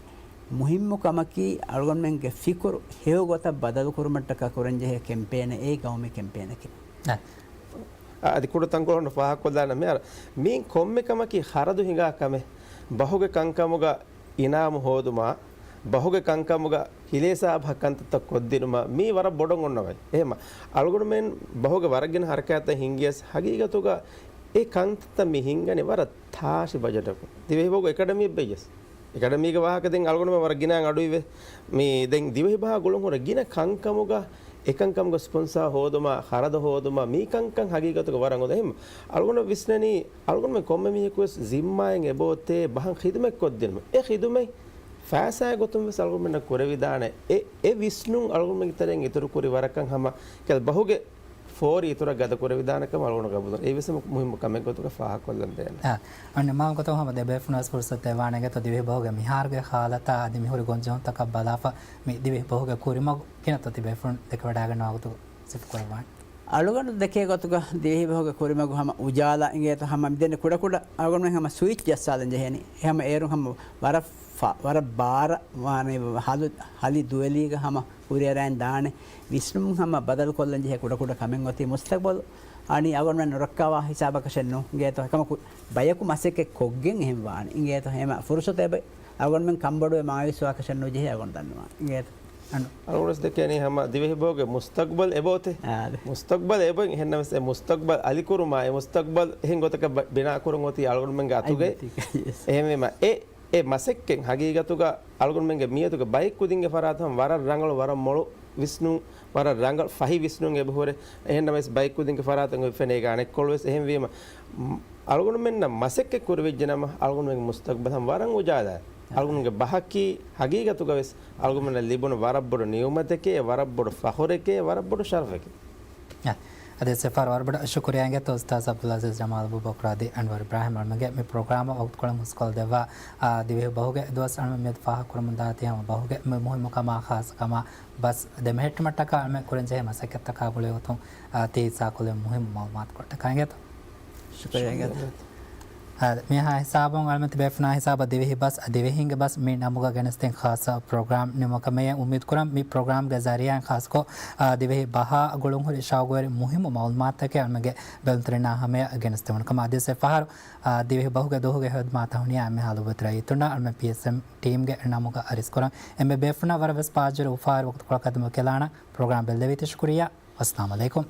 މުހިއްމު ކަމަކީ، އަޅުގަނޑުމެންގެ ފިކުރު ހެޔޮ ގޮތަށް ބަދަލު ކުރުމަށްޓަކާ ކުރަންޖެހޭ ކެމްޕޭނެއް އެއީ ގައުމީ ކެމްޕޭނެކޭ. އަ، އަދި ކުޑަ ތަންކޮޅެއް ފާހަގަކޮށްލާނަން މިހާރު. މިއިން ކޮންމެ ކަމަކީ ޚަރަދު ހިނގާ ކަމެއް. ބަހުގެ ކަންކަމުގަ އިނާމު ހޯދުމާ، ބަހުގެ ކަންކަމުގަ ހިލޭ ސާބަހަށް ކަންތައްތައް ކޮށްދިނުމަށް މީ ވަރަށް ބޮޑަށް އޮންނަ ވައި. އެހެމަ އަޅުގަނޑުމެން ބަހުގެ ވަރަށް ގިނަ ހަރަކާތްތައް ހިންގިޔަސް ހަގީގަތުގަ އެ ކަންތައްތައް މި ހިންގަނީ ވަރަށް ތާށި ބަޖެޓަކުން. ދިވެހިބަހުގެ އެކަޑަމީއެއް ބެއްޔަސް. އެކަޑަމީގެ ވާހަކަ ދެން އަޅުގަނޑުމެން ވަރަށް ގިނައިން އަޑުއިވޭ. މި ދެން ދިވެހިބަހާ ގުޅުން ހުރި ގިނަ ކަންކަމުގަ އެކަންކަމުގެ ސްޕޮންސާ ހޯދުމާ، ޚަރަދު ހޯދުމާ، މި ކަންކަން ހަގީގަތުގަ ވަރަށް އުނދަ. އެހެން އަޅުގަނޑު ވިސްނަނީ، އަޅުގަނޑުމެން ކޮންމެ މީހަކުވެސް ޒިންމާއެއް އެބައޮތޭ ބަހަށް ޚިދުމަތް ކޮށްދިނުމަށް. އެ ޚިދުމަތް ފައިސާއެއް ގޮތުން ވެސް އަޅުގަނޑުމެންނަށް ކުރެވިދާނެ. އެ، އެ ވިސްނުން އަޅުގަނޑުމެންގެ ތެރެއިން އިތުރު ކުރި ވަރަކަށް ހަމަ ކެލް ބަހުގެ ފޯރި އިތުރަށް ގަދަ ކުރެވިދާނެ ކަމަށް އަޅުގަނޑު ގަބޫލު. އެއީ ވެސް މު-، މުހިއްމު ކަމެއް ގޮތުގަ ފާހަގަ ކޮށްލަން ބޭނުން. އަ، އަން މާ ގޮތަށް ހަމަ ދެބޭފުޅުން ވެސް ފުރުސަތު ދެވާނެ ގޮތަށް ދިވެހި ބަހުގެ މިހާރުގެ ހާލަތާ އަދި މިހުރި ގޮންޖެހުންތަކަށް ބަލާފަ، މި ދިވެހި ބަހުގެ ކުރިމަގު ގިނަ ތިބޭފުޅުން ދެކެވަޑައިގަންނަވާ ގޮތުގަ ސިފަކުރައްވާނެ. އަޅުގަނޑު ދެކޭ ގޮތުގަ ދިވެހި ބަހުގެ ކުރިމަގު ހަމަ އުޖާލާ އިނގޭތޯ ހަމަ މިދެންނެ ކުޑަކުޑަ އަޅުގަނޑުމެން ހަމަ ސުއިޗް ޖައްސާލަން ޖެހޭނީ. އެ ހަމަ އޭރު ހަމަ ވަރަށް ފަ-، ވަރަށް ބާރަށް ވާނެ ހަލު-، ހަލި ދުވެލީގަ ހަމަ ހުރިއަރާއިން ދާނެ ވިސްނުން ހަމަ ބަދަލުކޮށްލަން ޖެހޭ ކުޑަކުޑަ ކަމެއް އޮތީ މުސްތަގްބަލު އަނީ އަޅުގަނޑުމެން ނުރައްކާވާ ހިސާބަކަށެއް ނޫން އިނގޭތޯ. އެކަމަކު ބަޔަކު މަސައްކަތް ކޮށްގެން އެހެން ވާނެ އިނގޭތޯ. އެހެމަ ފުރުސަތު އެބަ އަޅުގަނޑުމެން ކަންބޮޑުވެ މާވީސްވާކަށެއް ނުޖެހޭ އަޅުގަނޑު ދަންނަވާނެ އިނގޭތޯ. އަން. އަޅުގަނޑު ދެކެނީ ހަމަ ދިވެހި ބަހުގެ މުސްތަގްބަލް އެބައޮތޭ. އާދެ. މުސްތަގްބަލް އެބައޮތް އެހެންނަމަވެސް އެ މުސްތަގްބަލް އަލިކުރުމާ އެ މުސްތަގްބަލް އެހެން ގޮތަކަށް ބަ-، ބިނާކުރުން އޮތީ އަޅުގަނޑުމެންގެ އަތުގައި. އަތުގައި، އެހެންވީމަ އެ އެ މަސައްކަތް ހަގީގަތުގަ އަޅުގަނޑުމެންގެ މިއަދުގެ ބައެއް ކުދިންގެ ފަރާތުން ވަރަށް ރަނގަޅު، ވަރަށް މޮޅު ވިސްނުން، ވަރަށް ރަނގަޅު ފަހި ވިސްނުން އެބަހުރޭ. އެހެންނަމަވެސް ބައެއް ކުދިންގެ ފަރާތުން އޮތް ފެނޭގަ އަނެއްކޮޅުވެސް. އެހެންވީމަ، މް، އަޅުގަނޑުމެންނަށް މަސައްކަތް ކުރެވިއްޖެނަމަ، އަޅުގަނޑުމެންގެ މުސްތަގްބަލް ހަމަ ވަރަށް އުޖާލާ. އަޅުގަނޑުގެ ބަހަކީ ހަގީގަތުގަވެސް އަޅުގަނޑުމެންނަށް ލިބުނު ވަރަށް ބޮޑު ނިޢުމަތެކޭ، ވަރަށް ބޮޑު ފަޚުރެކޭ، ވަރަށް ބޮޑު ޝަރަފެކޭ. އަ، އަދި ސެފާރް ވަރަށް ބޮޑަށް ޝުކުރިއްޔާ އިނގޭތޯ އުސްތާޛް އަބްދުލް އަޒީޒް ޖަމާލް އަބޫބަކުރާދީ އަންވަރު އިބްރާހިމް އަޅުމެންގެ މި ޕްރޮގްރާމަށް ވަގުތުކޮޅުން ހުސްކޮށްދެއްވާ، އާ، ދިވެހި ބަހުގެ ދުވަސް އަޅުމެން މިއަދު ފާހަގަކުރަމުންދާތީ ހަމަ ބަހުގެ މި މުހިއްމުކަމާ ޚާއްޞަކަމާ ބަސް ދެމެހެއްޓުމަށްޓަކާ އަޅުމެން ކުރަންޖެހޭ މަސައްކަތްތަކާ ގުޅޭގޮތުން، އާ، ތި ހިއްސާކޮށްލެވުން މުހިއްމު މައުލޫމާތުކޮޅަށްޓަކާ އިނގޭތޯ. ޝުކުރިއްޔާ އިނގޭތޯ. އާ، މިހާ ހިސާބުން އަޅުމެން ތިބޭފުޅުންނާ ހިސާބަށް ދިވެހި ބަސް ދިވެހީންގެ ބަސް މި ނަމުގަ ގެނެސްދިން ޚާއްޞަ ޕްރޮގްރާމް ނިމުމަކަށް މިއަށް އުއްމީދުކުރަން. މި ޕްރޮގްރާމްގެ ޒަރީއާއިން ޚާއްޞަކޮށް، އާ، ދިވެހި ބަހާ ގުޅުންހުރި ޝައުގުވެރި މުހިއްމު މައުލޫމާތުތަކެއް އަޅުމެންގެ ބެލުންތެރިންނާ ހަމަޔަށް ގެނެސްދެވުނު ކަމަށް. އަދިވެސް އެއްފަހަރު، އާ، ދިވެހި ބަހުގެ ދުވަހުގެ ހިދުމަތް ތަހުނިޔާ އެންމެހާ ލޮބުވެތި ރައްޔިތުންނަށް އަޅުމެން ޕީއެސްއެމް ޓީމްގެ ނަމުގަ އަރިސްކުރަން. އެންމެ ބޭފުޅުންނަށް ވަރަށް ވެސް ބާއްޖަވެރި އުފާވެރި ވަގުތުކޮޅަކަށް ދިމަކު ކެލާނަން. ޕްރޮގްރާމް ބެއްލެވީތީ ޝުކުރިއްޔާ. ވައްސަލާމް އަލައިކުމް.